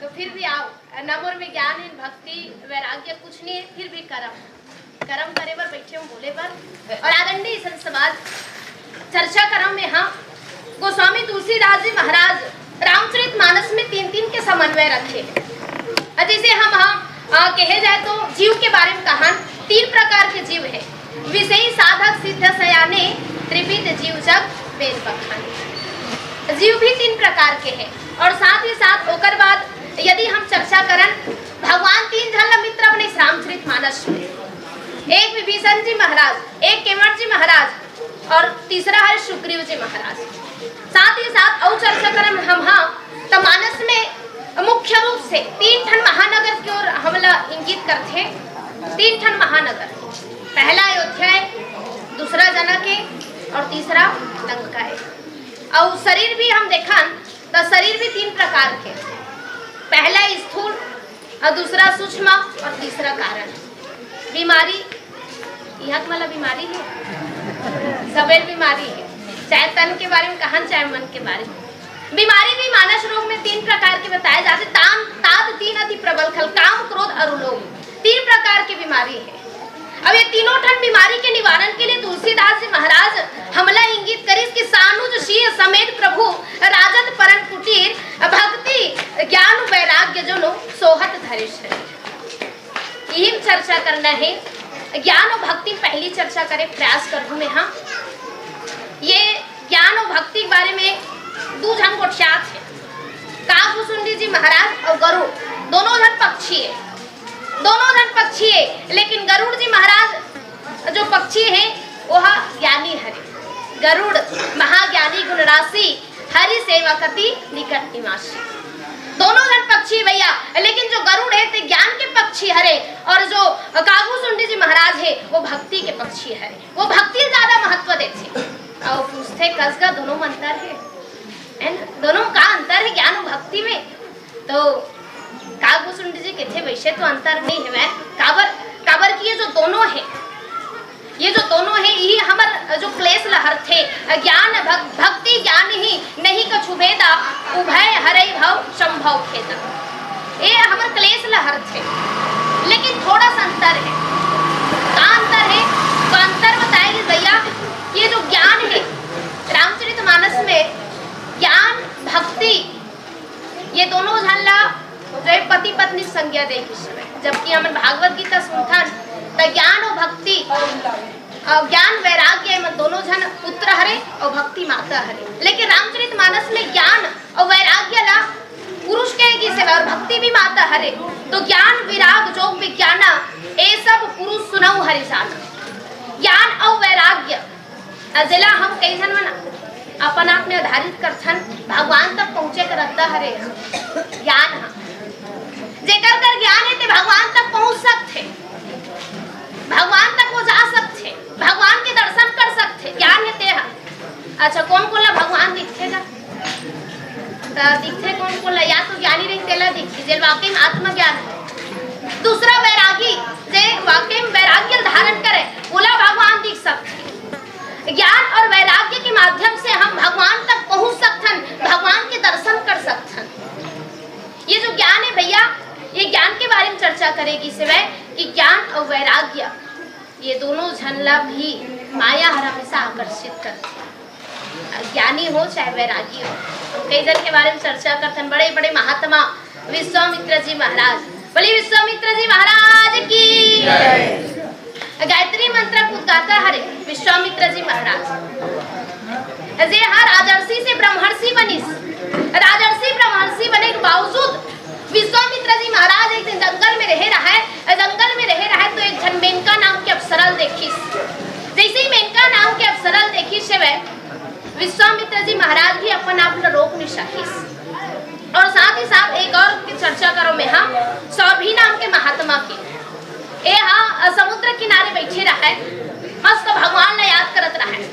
तो फिर भी आओ, न मोर में ज्ञान है, भक्ति, वैराग्य कुछ नहीं है, फिर भी कर्म, कर्म करे बर बैठे हूँ बोले बर। और आदरणीय संत समाज, चर्चा करम में हम गोस्वामी तुलसीदास जी महाराज रामचरित मानस में तीन तीन के समन्वय रखे। अ, जैसे हम, हम, अ, कहे जाए तो जीव के बारे में कहान, तीन प्रकार के जीव है। विषयी साधक सिद्ध सयाने, त्रिविध जीव जग वेद बखाने। जीव भी तीन प्रकार के हैं। और साथ ही साथ ओकर बाद यदि हम चर्चा करन, भगवान तीन झन ला मित्र बनिस रामचरित मानस में। एक विभीषण जी महाराज, एक केवट जी महाराज और तीसरा है सुग्रीव जी महाराज। साथ ही साथ अउ चर्चा करन हम, हाँ, त मानस में मुख्य रूप से तीन ठन महानगर की ओर हमला इंगित करथे। तीन ठन महानगर, पहला अयोध्या है, दूसरा जनक है और तीसरा लंका है। और शरीर भी हम देखन त शरीर भी तीन प्रकार के, पहला स्थूल और दूसरा सूक्ष्म और तीसरा कारण। बीमारी, यहाँ के मतलब बीमारी है, सबेर बीमारी है, चाहे तन के बारे में कहन, चाहे मन के बारे में। बीमारी भी मानस रोग में तीन प्रकार के बताए जाते। तान, ताद तीन अति प्रबल खल, काम, क्रोध और लोभ, तीन प्रकार के बीमारी है। अब ये तीनों ठन बीमारी के निवारण के लिए तुलसीदास जी महाराज हमला इंगित करिस कि सानुज शीय समेत प्रभु राजत परन कुटीर, भक्ति ज्ञान वैराग्य जो नो सोहत धरे शरीर। यही चर्चा करना है। ज्ञान और भक्ति पहली चर्चा करे प्रयास करहूँ मैं। हाँ, ये ज्ञान और भक्ति के बारे में दू झन गोठियात है, काकभुसुंडी जी महाराज और गरुड़, दोनों झन पक्षी है, दोनों झन पक्षी है, लेकिन गरुड़ जी महाराज जो पक्षी है वो हा ज्ञानी हरे। गरुड़ महाज्ञानी गुण राशि, हरि सेवक अति निकट निवासी। दोनों झन पक्षी भैया, लेकिन जो गरुड़ है ते ज्ञान के पक्षी हरे और जो काकभुसुंडी जी महाराज है वो भक्ति के पक्षी हरे, वो भक्ति ज्यादा महत्व देथे। और पूछथे कसगा दोनों में अंतर है, है ना? दोनों का अंतर है ज्ञान और भक्ति में। तो काकभुसुंडी जी कथे वैसे तो अंतर नहीं है, मैं काबर, काबर कि ये जो दोनों है, ये जो दोनों है, यही हमर जो क्लेश ल हरथे। ज्ञान भक-, भक्ति ज्ञान ही नहीं कछु भेदा, उभय हरै भव संभव खेदा। ये हमर क्लेश ल हरथे, लेकिन थोड़ा सा अंतर है। का अंतर है? तो अंतर बताएगी भैया, ये जो ज्ञान है रामचरित मानस में, ज्ञान भक्ति ये दोनों झन ला जो है पति पत्नी संज्ञा दे के समय, जबकि हमन भागवत गीता सुनथन त ज्ञान और भक्ति, अ, ज्ञान वैराग्य एमन दोनों झन पुत्र हरे और भक्ति माता हरे। लेकिन रामचरित मानस में ज्ञान और वैराग्य ला पुरुष के गिस हवे और भक्ति भी माता हरे। तो ज्ञान विराग जोग विज्ञाना, ए सब पुरुष सुनऊ हरि जाना। ज्ञान और वैराग्य अ, जेला हम कई झन मन अपन आप में आधारित करथन, भगवान तक पहुँचे के रद्दा हरे ज्ञान ह। जेकर कर ज्ञान हे ते भगवान तक पहुँच सकथे, भगवान तक वो जा सकथे, भगवान के दर्शन कर सकथे, ज्ञान हे ते ह। अच्छा, कोन कोन ला भगवान दिखथे गा? त दिखथे कोन कोन ला? या तो ज्ञानी रही तेला दिखथे, जेला वाकई में आत्मज्ञान हे। दूसरा वैरागी, जे वाकई में वैराग्य धारण करे, ओला भगवान दिख सकथे। ज्ञान और वैराग्य के माध्यम से हम भगवान तक पहुँच सकथन, भगवान के दर्शन कर सकथन। ये जो ज्ञान हे भैया, ये ज्ञान के बारे में चर्चा करे गिस हवय कि ज्ञान और वैराग्य ये दोनों झन ला भी माया हर हमेशा आकर्षित करथे। ज्ञानी हो चाहे वैरागी हो, हम कई झन के बारे में चर्चा करथन, बड़े बड़े महात्मा विश्वामित्र जी महाराज। बोलिए विश्वामित्र जी महाराज की। गायत्री मंत्र के उद्गाता हरे विश्वामित्र जी महाराज, जे हा राजर्षि से ब्रह्मर्षि बनिस। राजर्षि ब्रह्मर्षि बने के बावजूद विश्वामित्र जी महाराज एक दिन जंगल में रहे रहय। जंगल में रहे रहय तो एक झन मेनका नाम के अप्सरा ल देखिस। जैसे ही मेनका नाम के अप्सरा ल देखिस हवय, विश्वामित्र जी महाराज भी अपन आप ल रोक नि सकिस। और साथ ही साथ एक और के चर्चा करो में हम सौरभी नाम के महात्मा के। ए हा, अ, समुद्र किनारे बैठे रहय, मस्त भगवान ला याद करत रहय।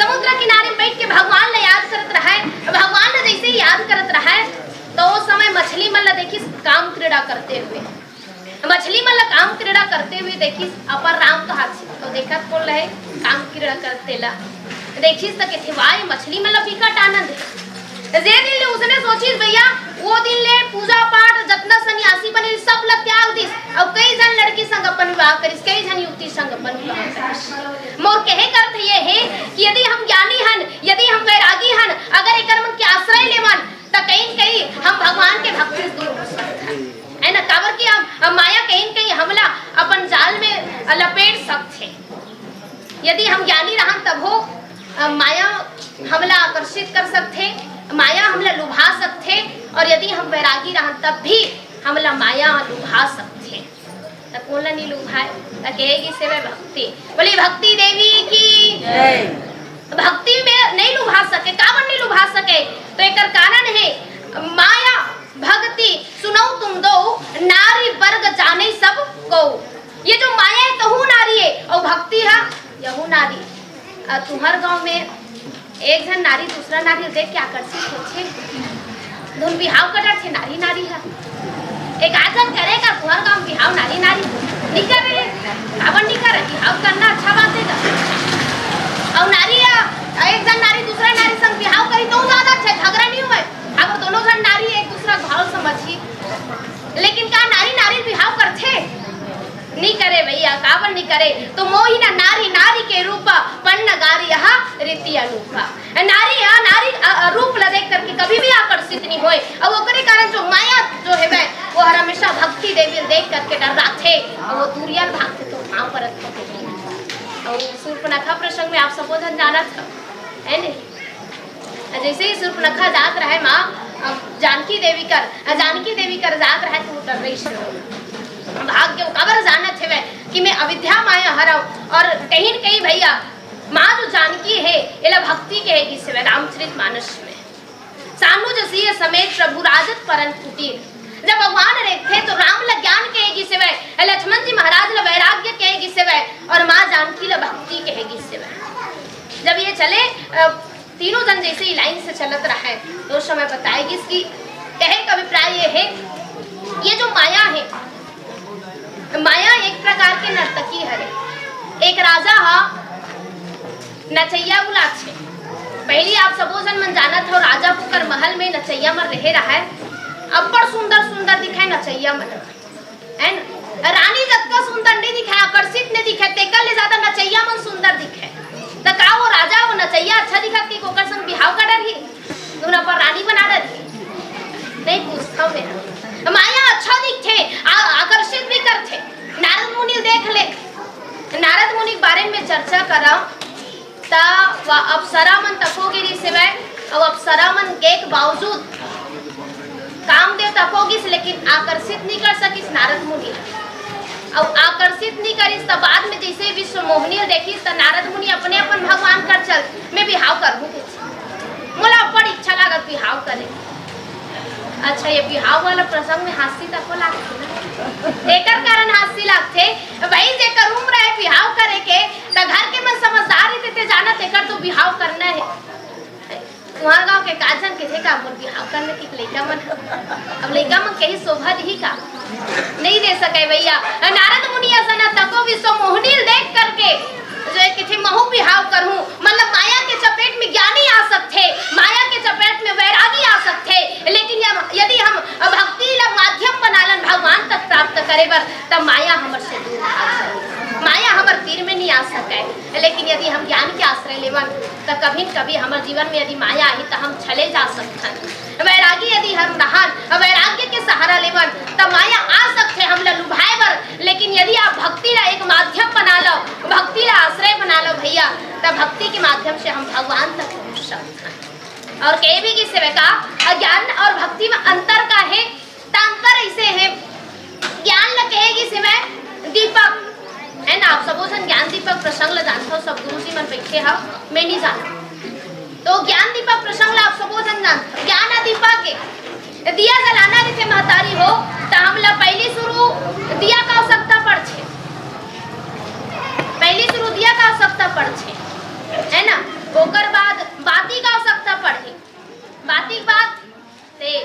समुद्र किनारे बैठ के भगवान ला याद करत रहय। भगवान ला जैसे ही याद करत रहय, तो उस समय मछली मन ला देखिस काम क्रीड़ा करते हुए। मछली मन ला काम क्रीड़ा करते हुए देखिस, अपन राम कहात हे। तो देखत कोन ल हे काम क्रीड़ा करते ला। देखिस त कथे, "वाह, ये मछली मन ला बिकट आनंद हे।" जे दिन ले उसने सोचिस, भैया, वो दिन ले पूजा पाठ जतना सन्यासी बने सब ला त्याग दिस, अउ कई झन लड़की संग अपन विवाह करिस, कई झन युवती संग अपन विवाह करिस। मोर कहे का अर्थ ये हे कि यदि हम ज्ञानी हन, यदि हम वैरागी हन, अगर एकर मन के आश्रय लेवन, त कहीं न कहीं हम भगवान के भक्ति से दूर हो सकथन, है ना? काबर कि हम, हम माया कहीं न कहीं हमला अपन जाल में लपेट सकथे। यदि हम ज्ञानी रहन तभो अ, माया हमला आकर्षित कर सकथे, माया हमला लुभा सकथे, और यदि हम वैरागी रहन तब भी हमला माया लुभा सकथे। त कोन ला नहीं लुभाए? त कहे गिस हवय भक्ति। बोली भक्ति देवी की। भक्ति में नहीं लुभा सके, काबर नहीं लुभा सके? तो एकर कारण है माया भक्ति। सुनौ तुम दो, नारी वर्ग जाने सब को। ये जो माया है तहू नारी है और भक्ति है यहू नारी। अ, तुंहर गांव में एक झन नारी दूसरा नारी देख के आकर्षित होथे। धुन बिहाव कर डरथे नारी नारी ह। एक आध झन करे का तुंहर गांव बिहाव नारी नारी नी करे। काबर नी करे? बिहाव करना अच्छा बात है का? अउ नारी ह, एक झन नारी दूसरा नारी संग बिहाव करी तो ज्यादा अच्छा है, झगड़ा नहीं हुए। अगर दोनों झन नारी एक दूसरा भाव समझी, लेकिन का नारी नारी बिहाव करथे? नी करे भैया, काबर नी करे? तो मोहिनी नारी, नारी के रूपा, पन्नगार यह रीति अनूपा। नारी, हाँ, नारी अ, अ, रूप ला देख करके कभी भी आकर्षित नहीं होए। अब ओकरे कारण जो माया जो है वह, वो हर हमेशा भक्ति देवी ला देख करके डर्राथे और वो दूरिया भागथे तो पाँव परत होथे। और सूर्पनखा प्रसंग में आप सबो झन जानत हो, है नहीं? जैसे ही सूर्पनखा जात रहे माँ, अब जानकी देवी कर, जानकी देवी कर जात रहे तो वो डर्राइस। भाग के वो काबर जानत हवे कि मैं अविद्या माया हरव। और कहीं न कहीं भैया माँ जो जानकी है, एला भक्ति कहे गिस हवय रामचरित मानस में। सानुज सीय समेत प्रभु राजत परन कुटीर। जब भगवान रेंगथे तो राम ला ज्ञान कहे गिस हवय, लक्ष्मण जी महाराज ला वैराग्य कहे गिस हवय और माँ जानकी ला भक्ति कहे गिस हवय। जब ये चले, अ, तीनों जन जैसे ही लाइन से चलत रहे, तो उस समय बताए गिस कि कहे का अभिप्राय ये है, ये जो माया है, माया एक प्रकार के नर्तकी हरे। एक राजा हा नचैया बुलाथे। पहली आप सबो जन मन जानत हो, राजा ओकर महल में नचैया मन रहे रहय। अब्बड़ सुंदर सुंदर दिखय नचैया मन, है ना? रानी जतका सुंदर नहीं दिखय, आकर्षित नहीं दिखय, तेकर ले ज्यादा नचैया मन सुंदर दिखय। त का वो राजा वो नचैया अच्छा दिखत कि ओकर संग बिहाव कर डरही? धुन अपन रानी बना डरही? नहीं पूछता हूँ मैं। माया अच्छा दिखथे, आ-, आकर्षित भी करथे। नारद मुनि देख ले, नारद मुनि के बारे में चर्चा करव त वह अप्सरा मन तको गे रिहिस हवय, अउ अप्सरा मन गे के बावजूद कामदेव तको गिस, लेकिन आकर्षित नहीं कर सकिस नारद मुनि ला। अउ आकर्षित नहीं करिस त बाद में जैसे विश्व मोहिनी ल देखिस त नारद मुनि अपने अपन भगवान कर चल, मैं बिहाव करहूँ कहिस। मोला बड़ इच्छा लागत बिहाव करे। अच्छा, ये बिहाव वाला प्रसंग में हांसी तको लागथे ना, एकर कारण हांसी लागथे। भाई जेकर उम्र है बिहाव करे के, त घर के मन समझदार रहिथे, ते जानत एकर तो बिहाव करना है। तुम्हार गांव के का झन कथे का मोर बिहाव करना कि लइका मन, अब लइका मन कही शोभा दिही का? नहीं दे सके भैया। नारद मुनि असन तको विश्व मोहिनी ल देख करके जो एक कथे महू बिहाव करहूं, मतलब माया के चपेट में ज्ञानी आ सकथे, माया के चपेट में वैरागी आ सकथे, लेकिन यम-, यदि हम भक्ति ला माध्यम बना लन भगवान तक प्राप्त करे बर, त माया हमर से दूर भाग जाए। माया हमर तीर में नहीं आ सके, लेकिन यदि हम ज्ञान के आश्रय लेवन, त कभी न कभी हमर जीवन में यदि माया आही, त हम चले जा सकथन। वैरागी यदि हम रहन, वैराग्य के सहारा लेवन, त माया आ सकथे हमला लुभाए बर, लेकिन यदि आप भक्ति ला एक माध्यम बना लो, भक्ति ला आश्रय बना लो भैया, त भक्ति के माध्यम से हम भगवान तक पहुंच सकथन। और कहे भी कि सेवका, अज्ञान और भक्ति में अंतर का है, त अंतर ऐसे है, ज्ञान ल कहे गिस हवय दीपक, है ना? आप सबो झन ज्ञान दीपक प्रसंग ल जानथव, सब गुरु जी मन बैठे हव, मैं नहीं जानव। तो ज्ञान दीपक प्रसंग ल आप सबो झन जानथव। ज्ञान ह दीपक के, दिया जलाना रहिथे महतारी हो, त हमला पहली शुरू दिया का आवश्यकता पड़थे, पहली शुरू दिया का आवश्यकता पड़थे, है ना? ओकर बाद बाती का आवश्यकता पड़ही, बाती के बाद तेल,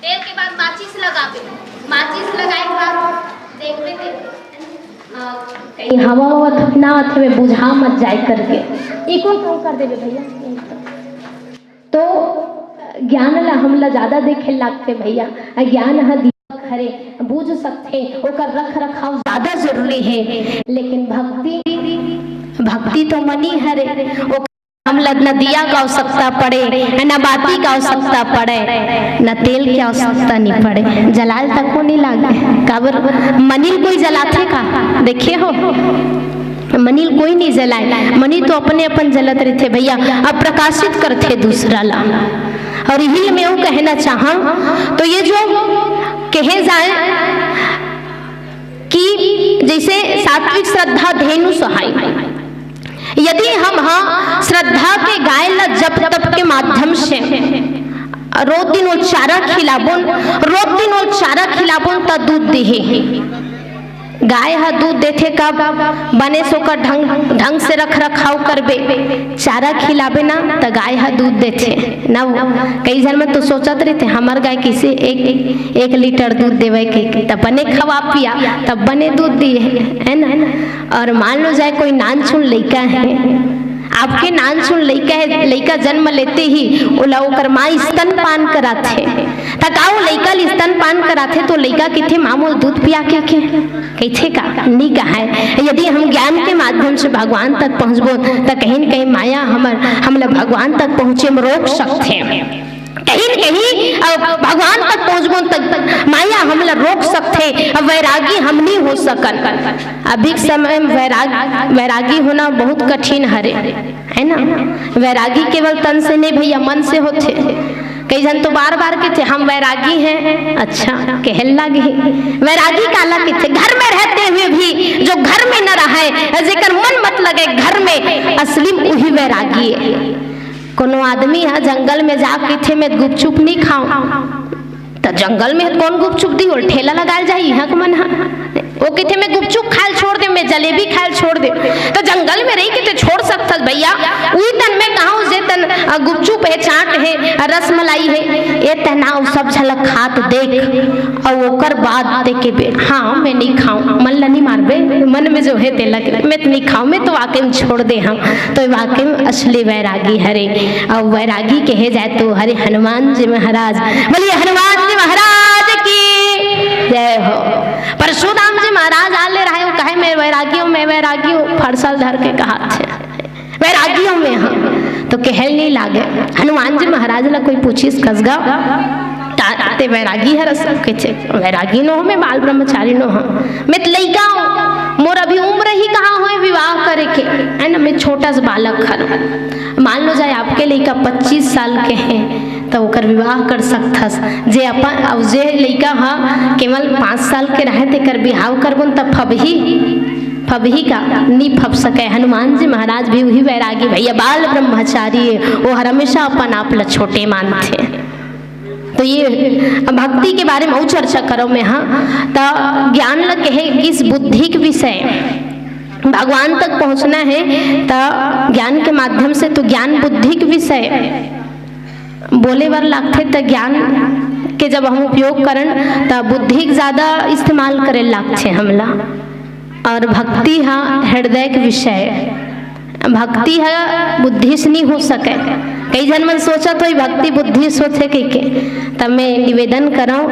तेल के बाद माचिस लगाबे, माचिस लगाए के बाद देखबे ते, अ, कहीं हवा ववा तो ना आथे, बुझा मत जाए करके। ई कोन काम कर देबे भैया? तो ज्ञान ला हमला ज्यादा देखे लागथे भैया। अज्ञान ह दीपक हरे, बुझ सकथे, ओकर रख रखाव ज्यादा जरूरी हे। लेकिन भक्ति, भक्ति तो मनी हरे, ओकर हमला न दिया का आवश्यकता पड़े, न बाती का आवश्यकता पड़े, न तेल के आवश्यकता नहीं पड़े, जलाल तको नहीं लागे। काबर मनी ल कोई जलाथे का? देखे हो, मनी ल कोई नहीं जलाए, मनी तो अपने अपन जलत रहिथे भैया, अप्रकाशित करथे दूसरा ला। और यही मैं वो कहना चाहूँ, तो ये जो कहे जाए कि जैसे सात्विक श्रद्धा धेनु सहाय, यदि हम हा श्रद्धा के गाय ला जप तप के माध्यम से रोज दिन वो चारा खिलाबोन, रोज दिन वो चारा खिलाबोन, त दूध देही। गाय ह दूध देथे कब? बने से ओकर ढंग, ढंग से रख रखाव करबे, चारा खिलाबे ना, त गाय ह दूध देथे ना। वो कई झन मन तो सोचत रहिथे, हमर गाय किसे एक, एक लीटर दूध देवे के, त बने खवा पिया, तब बने दूध दिए, है ना? और मान लो जाए कोई नानचुन लइका है, आपके नानचुन लइका है, लइका जन्म लेते ही ओला ओकर माँ स्तनपान कराथे, त का वो लइका ल स्तनपान कराथे तो लइका कहिथे, "माँ मोला दूध पिया के, के?" कहिथे का? नी कहाय। यदि हम ज्ञान के माध्यम से भगवान तक पहुँचबो, त कहीं न कहीं माया हमर, हमला भगवान तक पहुँचे में रोक सकथे। कहीं न कहीं, अ, भगवान तक पहुँचबो, त माया हमला रोक सकथे। अब वैरागी हम नी हो सकन। अभी के समय में वैराग-, वैरागी होना बहुत कठिन हरे, है ना? वैरागी केवल तन से नहीं भैया, मन से होथे। कई झन तो बार बार कहिथे, "हम वैरागी हैं।" अच्छा, कहे ल लागही। वैरागी काला कहिथे? घर में रहते हुए भी जो घर में न रहे, जेकर मन मत लगे घर में, असली में वही वैरागी है। कोनो आदमी ह जंगल में जा कहिथे, "मैं गुपचुप नहीं खाऊं।" त जंगल में कौन गुपचुप दी? ओल ठेला लगाल जाही इहाँ के मन ह। वो कहिथे, "मैं गुपचुप खायल छोड़ दे, मैं जलेबी खायल छोड़ दे।" त जंगल में रही के ते छोड़ सकथस भैया। उही तन मैं कहूँ, जे तन, अ, गुपचुप है, चाट है, अ, रसमलाई है, ए तनाव सब झलक खात देख, अउ ओकर बाद ते के बे, "हाँ, मैं नहीं खाऊं।" मन ल नहीं मारबे, मन में जो है तेला के, "मैं तो नहीं खाऊं, मैं तो वाकई में छोड़ दे हम।" तो वाकई में असली वैरागी हरे। अउ वैरागी कहे जाए तो हरे हनुमान जी महाराज। बोलिए हनुमान जी महाराज की जय हो। परशुराम जी महाराज आ ले रहे, वो कहे, "मैं वैरागी हूँ, मैं वैरागी हूँ।" फरसा ल धर के कहाथे, "वैरागी हूँ मैं।" हाँ, तो कहे ल नहीं लागे। हनुमान जी महाराज ला कोई पूछिस, "कस गा, त-, ते वैरागी हरस?" कहिथे, "वैरागी नो हूँ, मैं बाल ब्रह्मचारी नो हूँ, मैं त लइका हूँ, मोर अभी उम्र ही कहाँ होए विवाह करे के, है ना, मैं छोटा सा बालक हर।" मान लो जाए आपके लइका पच्चीस साल के हैं, त ओकर विवाह कर सकथस। जे अपन, अब जे लइका ह केवल पाँच साल के रहे, तेकर बिहाव करबोन, त फबही, फबही का? नी फब सके। हनुमान जी महाराज भी वही वैरागी भैया, बाल ब्रह्मचारी है, वो हर हमेशा अपन आप ला छोटे मानथे। तो ये भक्ति के बारे में अउ चर्चा करो मैं, हाँ, त ज्ञान ल कहे किस बुद्धि के विषय, भगवान तक पहुँचना है, त ज्ञान के माध्यम से, तो ज्ञान बुद्धि के विषय बोले बर लागथे, त ज्ञान के जब हम उपयोग करन, त बुद्धि के ज्यादा इस्तेमाल करे लागथे हमला। और भक्ति ह हृदय के विषय, भक्ति ह बुद्धि से नहीं हो सके। कई झन मन सोचत होई, "भक्ति बुद्धि से होथे," कहिके। त मैं निवेदन करौं,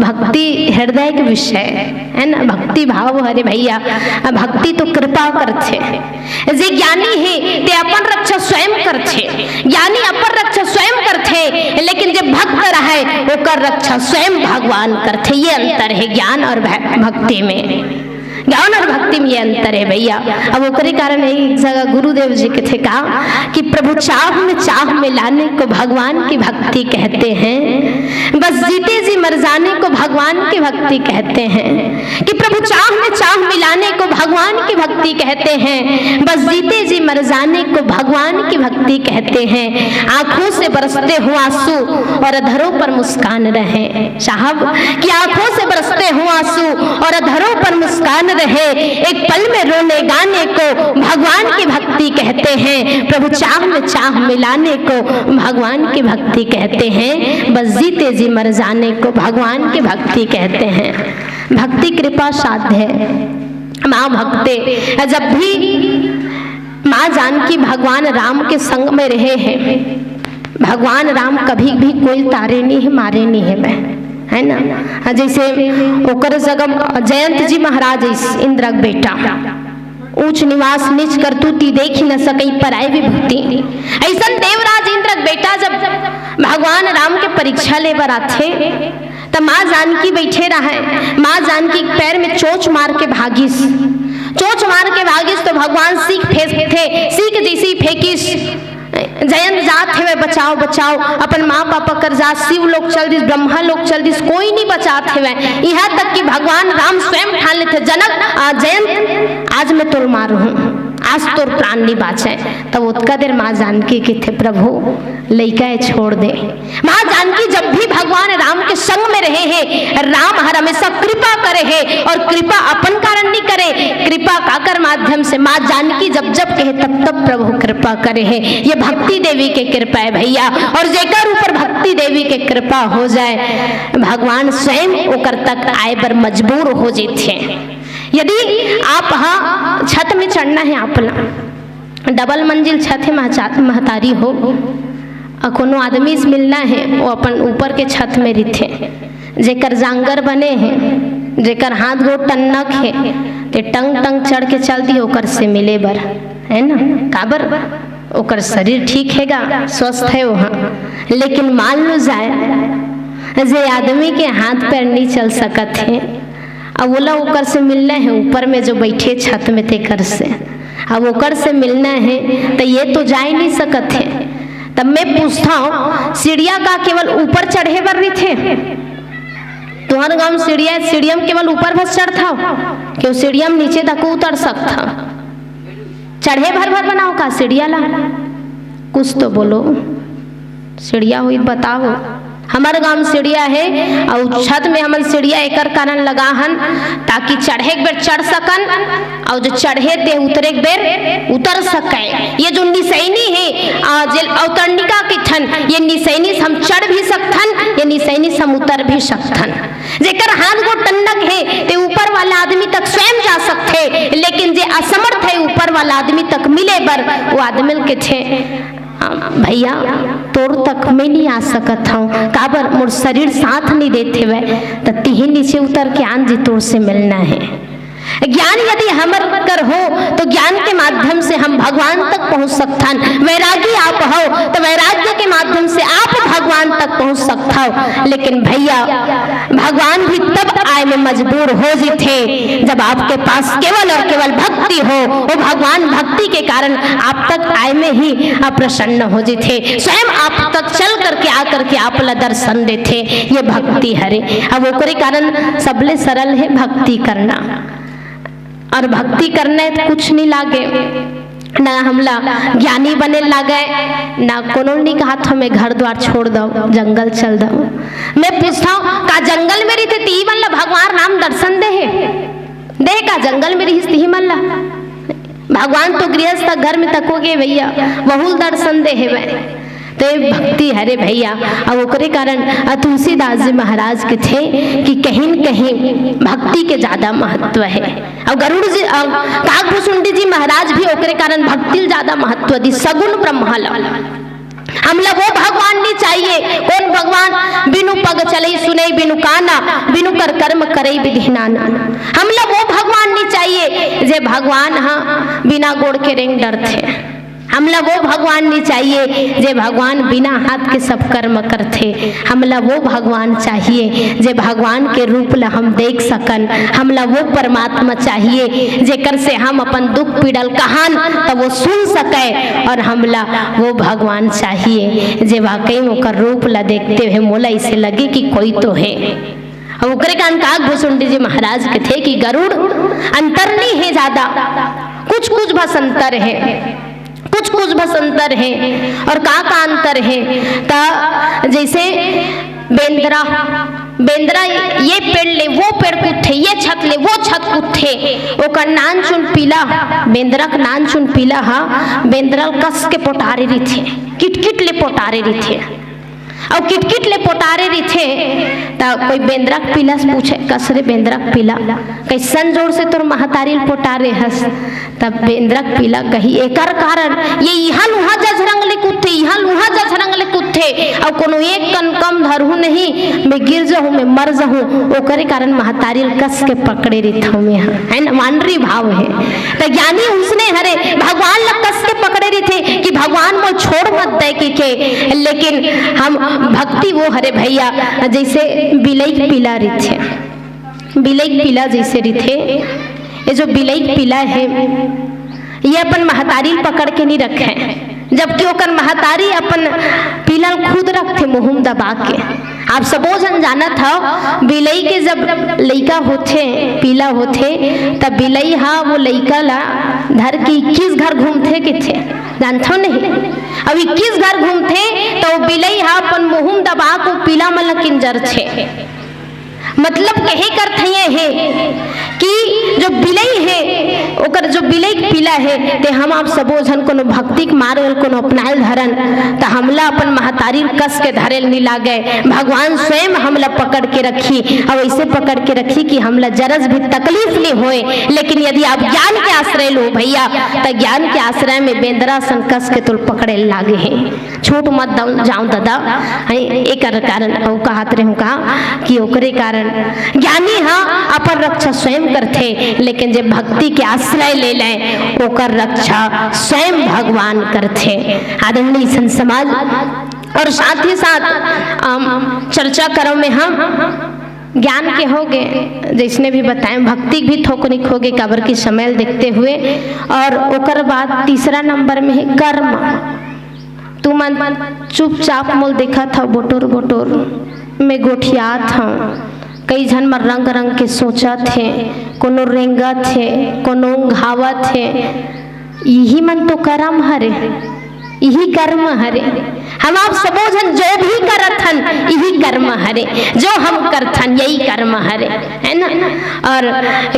भक्ति हृदय के विषय है ना, भक्ति भाव हरे भैया। अब भक्ति तो कृपा करथे। जे ज्ञानी हे, ते अपन रक्षा स्वयं करथे। ज्ञानी अपन रक्षा स्वयं करथे, लेकिन जे भक्त रहे, ओकर रक्षा स्वयं भगवान करथे। ये अंतर है ज्ञान और भ-, भक्ति में। ज्ञान और भक्ति में ये अंतर है भैया। अब ओकरे कारण एक जगह गुरुदेव जी कथे का कि "प्रभु चाह में चाह मिलाने को भगवान की भक्ति कहते हैं, बस जीते जी मर जाने को भगवान की भक्ति कहते हैं।" कि प्रभु चाह में चाह मिलाने को भगवान की भक्ति कहते हैं, बस जीते जी मर जाने को भगवान की भक्ति कहते हैं। आंखों से बरसते हो आंसू और अधरों पर मुस्कान रहे। साहब, कि आंखों से बरसते हो आंसू और अधरों पर मुस्कान रहे, एक पल में रोने गाने को भगवान की भक्ति कहते हैं। प्रभु चाह में चाह मिलाने को भगवान की भक्ति कहते हैं, बस जीते जी मर जाने को भगवान की भक्ति कहते हैं। भक्ति कृपा साध्य है। माँ भक्ते, जब भी माँ जानकी भगवान राम के संग में रहे हैं, भगवान राम कभी भी कोई तारे नहीं है, मारे नहीं है मैं, है ना? जैसे ओकर जगह जयंत जी महाराज इस इंद्र के बेटा, "ऊंच निवास नीच करतूती, देखी न सकई पराई विभूति।" ऐसन देवराज इंद्र के बेटा जब भगवान राम के परीक्षा ले बर आथे, त माँ जानकी बैठे रहे। माँ जानकी के पैर में चोंच मार के भागिस। चोंच मार के भागिस तो भगवान सींग फेंकथे, सींग जइसे ही फेंकिस, जयंत जात हेवय, "बचाओ, बचाओ।" अपन माँ पापा कर जात, शिव लोक चल दिस, ब्रह्मा लोक चल दिस, कोई नहीं बचात हेवय। यहाँ तक कि भगवान राम स्वयं ठान लेथे, "जनक, आ, जयंत, आज मैं तोर मारहूँ, आज तोर प्राण नहीं बाँचे।" तब ओतका देर माँ जानकी कथे, "प्रभु, लइका हे, छोड़ दे।" माँ जानकी जब भी भगवान राम के संग में रहे हे, राम हर हमेशा कृपा करे हे, और कृपा अपन कारण नहीं करे, कृपा काकर माध्यम से? माँ जानकी जब जब कहे, तब तब प्रभु कृपा करे हे। ये भक्ति देवी के कृपा हे भैया, और जेकर ऊपर भक्ति देवी के कृपा हो जाए, भगवान स्वयं ओकर तक आए बर मजबूर हो जथे। यदि आप हा छत में चढ़ना हे, आप ला डबल मंजिल छत हे, महचा-, महतारी हो, अउ कोनो आदमी से मिलना हे, वो अपन ऊपर के छत में रिथे। जेकर जांगर बने हे, जेकर हाथ गोड़ टन्नक हे, ते टंग टंग चढ़ के चल दी ओकर से मिले बर, है ना? काबर? ओकर शरीर ठीक हे गा, स्वस्थ हे वहाँ। लेकिन मान लो जाए, जे आदमी के हाथ पैर नहीं चल सकत हे, अब ओला ओकर से मिलना हे, ऊपर में जो बैठे छत में तेकर से, अब ओकर से मिलना हे, तो ये तो जा ही नहीं सकत हे। तब मैं पूछता हूँ, सीढ़िया का केवल ऊपर चढ़े बर रहिथे? तुहर गाँव सीढ़िया, सीढ़िया में केवल ऊपर बस चढ़थव, क्यों सीढ़िया में नीचे तक उतर सकथव? चढ़े भर भर बनाओ का सीढ़िया ला? कुछ तो बोलो, सीढ़िया हुई बताओ। हमर गांव में सीढ़िया हे, अउ छत में हमन सीढ़िया एकर कारण लगा हन, ताकि चढ़े के बेर चढ़ सकन, अउ जो चढ़े ते उतरे के बेर उतर सके। ये जो निसैनी हे, आ, जेल अवतरणिका के ठन, ये निसैनी से हम चढ़ भी सकथन, ये निसैनी से हम उतर भी सकथन। जेकर हाथ गोड़ टन्नक हे, ते ऊपर वाला आदमी तक स्वयं जा सकथे, लेकिन जे असमर्थ हे ऊपर वाला आदमी तक मिले बर, वो आदमी ल कथे, "भैया, तोर तक मैं नहीं आ सकत हूँ, काबर मोर शरीर साथ नहीं देत हेवय, त तिही नीचे उतर के आन जी, तोर से मिलना हे।" ज्ञान यदि हमर कर हो, तो ज्ञान के माध्यम से हम भगवान तक पहुंच सकथन। वैरागी आप हो, तो वैराग्य के माध्यम से आप भगवान तक पहुंच सकथव। लेकिन भैया, भगवान भी तब आए में मजबूर हो जथे, जब आपके पास केवल और केवल भक्ति हो। वो भगवान भक्ति के कारण आप तक आए में ही अप्रसन्न हो जथे, स्वयं आप तक चल करके, आ करके आप ला दर्शन देथे। ये भक्ति हरे। अब ओकरे कारण सबले सरल हे भक्ति करना। और भक्ति करना हे तो कुछ नहीं लागे, ना हमला ज्ञानी बने लागे, ना कोनो नहीं कहत हमें घर द्वार छोड़ दव, जंगल चल दव। मैं पूछता हूँ, का जंगल में रहिथे तिही मन ला भगवान राम दर्शन दे हे? दे का जंगल में रहिस तिही मन ला? भगवान तो गृहस्थ घर में तको गे भैया, वहू ल दर्शन दे हेवय। तो ये भक्ति हरे भैया। अब ओकरे कारण, अ, तुलसीदास जी महाराज कथे कि कहीं न कहीं भक्ति के ज्यादा महत्व हे। अब गरुड़ जी, अ, काकभुसुंडी जी महाराज भी ओकरे कारण भक्ति ल ज्यादा महत्व दी, सगुण ब्रह्मा ल। हमला वो भगवान नहीं चाहिए, कौन भगवान? बिनु पग चलई सुनई बिनु काना, बिनु कर कर्म करई विधि नाना। हमला वो भगवान नहीं चाहिए, जे भगवान हा बिना गोड़ के रेंग डरथे। हमला वो भगवान नहीं चाहिए, जे भगवान बिना हाथ के सब कर्म करथे। हमला वो भगवान चाहिए, जे भगवान के रूप ला हम देख सकन। हमला वो परमात्मा चाहिए, जेकर से हम अपन दुख पीड़ल कहान, त वो सुन सके। और हमला वो भगवान चाहिए, जे वाकई में ओकर रूप ला देखते हुए मोला इसे लगे कि कोई तो हे। अब ओकरे कारण काकभुसुंडी जी महाराज कथे कि गरुड़ अंतर नहीं हे ज्यादा, कुछ कुछ बस अंतर हे, कुछ कुछ बस अंतर हे। और का का अंतर हे? त जैसे बेंदरा, बेंदरा ये पेड़ ले वो पेड़ कुदथे, ये छत ले वो छत कुदथे, ओकर नान चुन पीला, बेंदरा के नान चुन पीला हा बेंदरा ल कस के पोटारे रहिथे, किटकिट ले पोटारे रहिथे। अउ किटकिट ले पोटारे रहिथे, त कोई बेंदरा के पीला से पूछे, "कस रे बेंदरा के पीला, कइसन जोर से तोर महतारी ल पोटारे हस?" तब बेंदरा के पीला कही, "एकर कारण ये इहाँ लुहा जझरंग ले कुदथे, इहाँ लुहा जझरंग ले कुदथे, अउ कोनो एक कन कम धरहूँ नहीं, मैं गिर जाहूँ, मैं मर जाहूँ, ओकरे कारण महतारी ल कस के पकड़े रहिथौं मैं हा।" है ना, मानरी भाव हे। त ज्ञानी उसने हरे भगवान ल कस के पकड़े रहिथे कि भगवान मोला छोड़ मत दे कहिके। लेकिन हम भक्ति वो हरे भैया, जैसे बिलई के पीला रहिथे, बिलई के पीला जैसे रहिथे, ये जो बिलई के पीला हे, ये अपन महतारी ल पकड़ के नहीं रखे, जबकि ओकर महतारी अपन पीला ल खुद रखथे मुँह म दबा के। आप सबो झन जानत हव, बिलई के जब लइका होथे, पीला होथे, तब बिलई ह वो लइका ला धर के इक्कीस घर घूमथे कथे, जानथव नहीं? अब इक्कीस घर घूमथे, त वो बिलई ह अपन मुँह म दबा के पीला मन ल किंजरथे। मतलब कहे करथे ये हे कि जो बिलई हे, ओकर जो बिलई के पीला हे, ते हम आप सबो झन कोनो भक्ति के मार्ग ल कोनो अपनाए ल धरन, त हमला अपन महतारी ल कस के धरे ल नी लागे। भगवान स्वयं हमला पकड़ के रखी, अउ ऐसे पकड़ के रखी कि हमला जरस भी तकलीफ नी होए। लेकिन यदि आप ज्ञान के आश्रय लो भैया, त ज्ञान के आश्रय में बेंदरा सन कस के तोल पकड़े ल लागे हे। छूट मत दऊ-, जाऊं दादा, हैं, एकर कारण अउ कहत रहूं का कि ओकरे कारण ज्ञानी ह अपन रक्षा स्वयं करथे, लेकिन जे भक्ति के आश्रय ले ले, ओकर रक्षा स्वयं भगवान करथे। आदरणीय संत समाज, और साथ ही साथ, अम, चर्चा करव में हम ज्ञान के होगे, जैसने भी बताएं, भक्ति भी थोकनिक होगे, काबर की समय ल देखते हुए। और ओकर बाद तीसरा नंबर में हे कर्म। तुमन चुपचाप मोल देखत हव, बोटोर बोटोर में गोठियात हव। कई झन मन रंग रंग के सोचत हे, कोनो रेंगत हे, कोनो उंघावत हे। इही मन तो करम हरे, इही कर्म हरे। हम आप सबो झन जो भी करत हन, इही कर्म हरे, जो हम करथन, यही कर्म हरे, है ना? और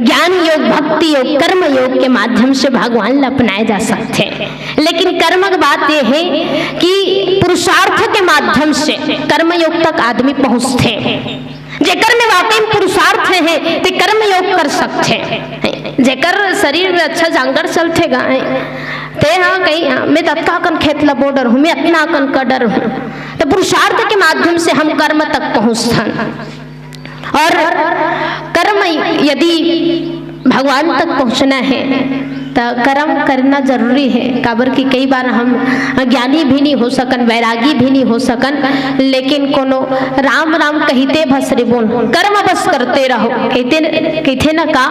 ज्ञान योग, भक्ति योग, कर्म योग के माध्यम से भगवान ल अपनाए जा सकथे। लेकिन कर्म के बात ये हे कि पुरुषार्थ के माध्यम से कर्मयोग तक आदमी पहुंचथे। जेकर में वाकई में पुरुषार्थ हे, ते कर्मयोग कर सकथे। जेकर शरीर में अच्छा जांगर चलथे गा, ते हा कहीं, "मैं ततका अकन खेत ला बो डरहूं, मैं अतना अकन का डरहूं।" तो पुरुषार्थ के माध्यम से हम कर्म तक पहुंचथन। और कर्म यदि भगवान तक पहुंचना हे, त कर्म करना जरूरी हे, काबर कि कई बार हम ज्ञानी भी नहीं हो सकन, वैरागी भी नहीं हो सकन, लेकिन कोनो राम राम कहिते भस रे बोल, कर्म बस करते रहो। कहते न, कहते न का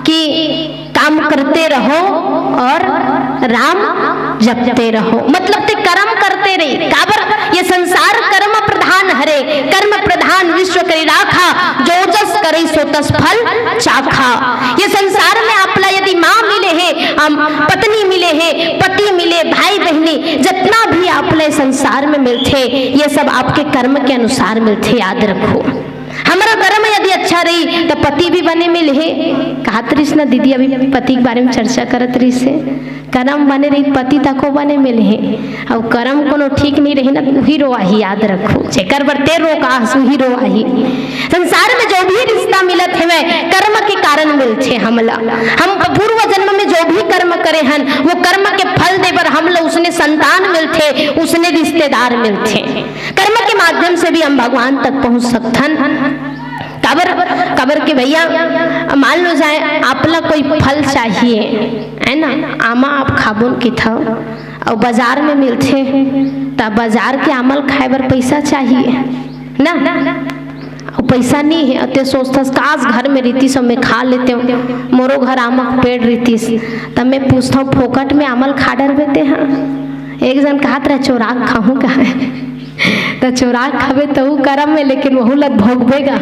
कि काम करते रहो और राम जपते रहो, मतलब ते कर्म करते रही। काबर ये संसार कर्म प्रधान हरे, कर्म प्रधान विश्व करी राखा, जो जस करे सो तस फल चाखा। ये संसार में आपला यदि माँ मिले हे, अम, पत्नी मिले हे, पति मिले, भाई बहनी, जितना भी आपला संसार में मिलथे, ये सब आपके कर्म के अनुसार मिलथे, याद रखो। हमारा कर्म यदि अच्छा रही, तो पति भी बने मिले हे। कहत रहिस ना दीदी, अभी पति के बारे में चर्चा करत रहिस हे। कर्म बने रही, पति तको बने मिले हे। अब कर्म कोनो ठीक नहीं रही ना, उही रोवाही, याद रखो। जेकर बर ते रोकास, उही रोवाही। संसार में जो भी रिश्ता मिलत हवे, कर्म के कारण मिलथे हमला। हम पूर्व जन्म में जो भी कर्म करे हन, वो कर्म के फल दे बर हमला उसने संतान मिलथे, उसने रिश्तेदार मिलथे। कर्म के माध्यम से भी हम भगवान तक पहुंच सकथन। काबर, काबर के भैया, मान लो जाए आपला कोई फल चाहिए, है ना, आमा आप खाबो न किथव, अउ बाजार में मिलथे, त बाजार के आमा ल खाए बर पैसा चाहिए ना, अउ पैसा नहीं हे, ते सोचथस काश घर में रहितिस, मैं खा लेतेंव, मोरो घर आमा के पेड़ रहितिस। त मैं पूछथंव, फोकट में आमा ल खा डरबे ते हा? एक झन कहत रहे, चोरा के खाहूं कहे। त चोरा के खाबे तहू करम में, लेकिन वहू ला भोगबे गा,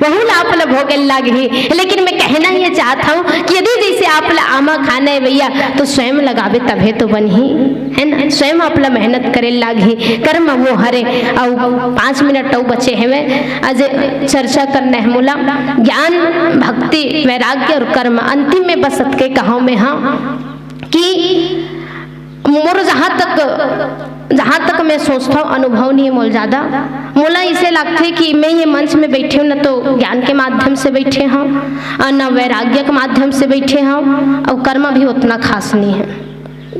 वहू ला आप ला भोगे लागही। लेकिन मैं कहना ये चाहत हूँ कि यदि जैसे आप ला आमा खाना हे भैया, तो स्वयं लगाबे तभे तो बनही, है ना? स्वयं आप ला मेहनत करे लागही, कर्म वो हरे। अउ पाँच मिनट अउ बचे हवे, आज चर्चा करना हे मोला ज्ञान, भक्ति, वैराग्य और कर्म। अंतिम में बस अतके कहव मैं, हाँ, कि मोर जहाँ तक, जहाँ तक मैं सोचथंव, अनुभव नहीं हे मोला ज्यादा। मोला इसे लगथे कि मैं ये मंच में बैठे हूँ, न तो ज्ञान के माध्यम से बैठे हूँ, अ, न वैराग्य के माध्यम से बैठे हूँ, अउ कर्म भी उतना खास नहीं हे।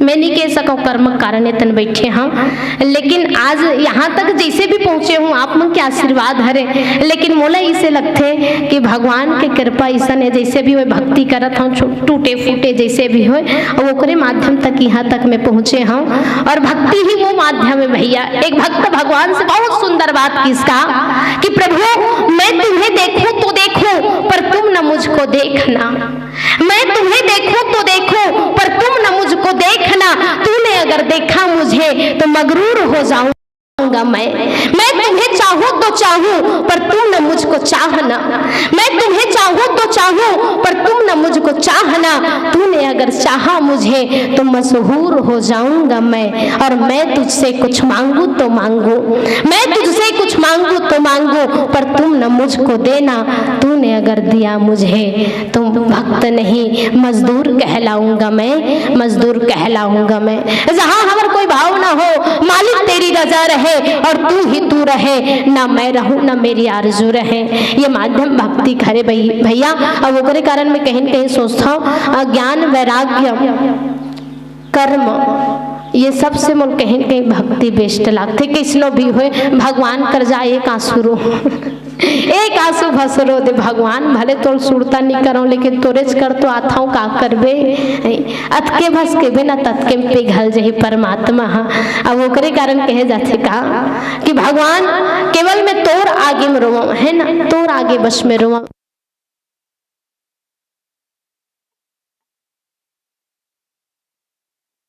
मैं नहीं कह सकूँ कर्म के कारण इतन बैठे हूँ, लेकिन आज यहाँ तक जैसे भी पहुँचे हूँ, आप मन के आशीर्वाद हरे। लेकिन मोला इसे लगथे कि भगवान के कृपा ऐसन हे, जैसे भी होए भक्ति करत हूँ, छु-, टूटे फूटे जैसे भी होए, अउ ओकरे माध्यम तक यहाँ तक मैं पहुँचे हूँ। और भक्ति ही वो माध्यम हे भैया। एक भक्त भगवान से बहुत सुंदर बात किहिस का कि प्रभु, मैं तुम्हें देखूं तो देखूं, पर तुम न मुझको देखना। मैं तुम्हें देखूं तो देखूं, पर तुम न मुझको देखना। तूने अगर देखा मुझे तो मगरूर हो जाऊंगा मैं। मैं तुम्हें चाहूं तो चाहूं, पर तुम न मुझको चाहना। मैं तुम्हें चाहूं तो चाहूं, पर तुम न मुझको चाहना। तूने अगर चाहा मुझे तो मशहूर हो जाऊंगा मैं। और मैं तुझसे कुछ मांगू तो मांगू, मैं तुझसे कुछ मांगू तो मांगू, पर तुम न मुझको देना। तूने अगर दिया मुझे तो भक्त नहीं, मजदूर कहलाऊंगा मैं, मजदूर कहलाऊंगा मैं। जहां हमर कोई भाव ना हो, मालिक तेरी रजा रहे और तू ही तू रहे, ना मैं रहूं ना मेरी आरजू रहे। ये माध्यम भक्ति करे भई-, भैया। अब ओकरे कारण मैं कहीं न कहीं सोचता हूँ, अ, ज्ञान, वैराग्य, कर्म, ये सबसे मोल कहीं न कहीं भक्ति बेस्ट लागथे। किसनो भी होय, भगवान कर जा एक आंसू रो। एक आंसू बस रो दे भगवान, भले तोर सुरता नी करो, लेकिन तोरेच कर तो आथव, का करबे? अतके बस के बिना ततके में पिघल जही परमात्मा हा। अब ओकरे कारण कहे जाथे का कि भगवान, केवल मैं तोर आगे में रोवं, है ना, तोर आगे बस में रोवं।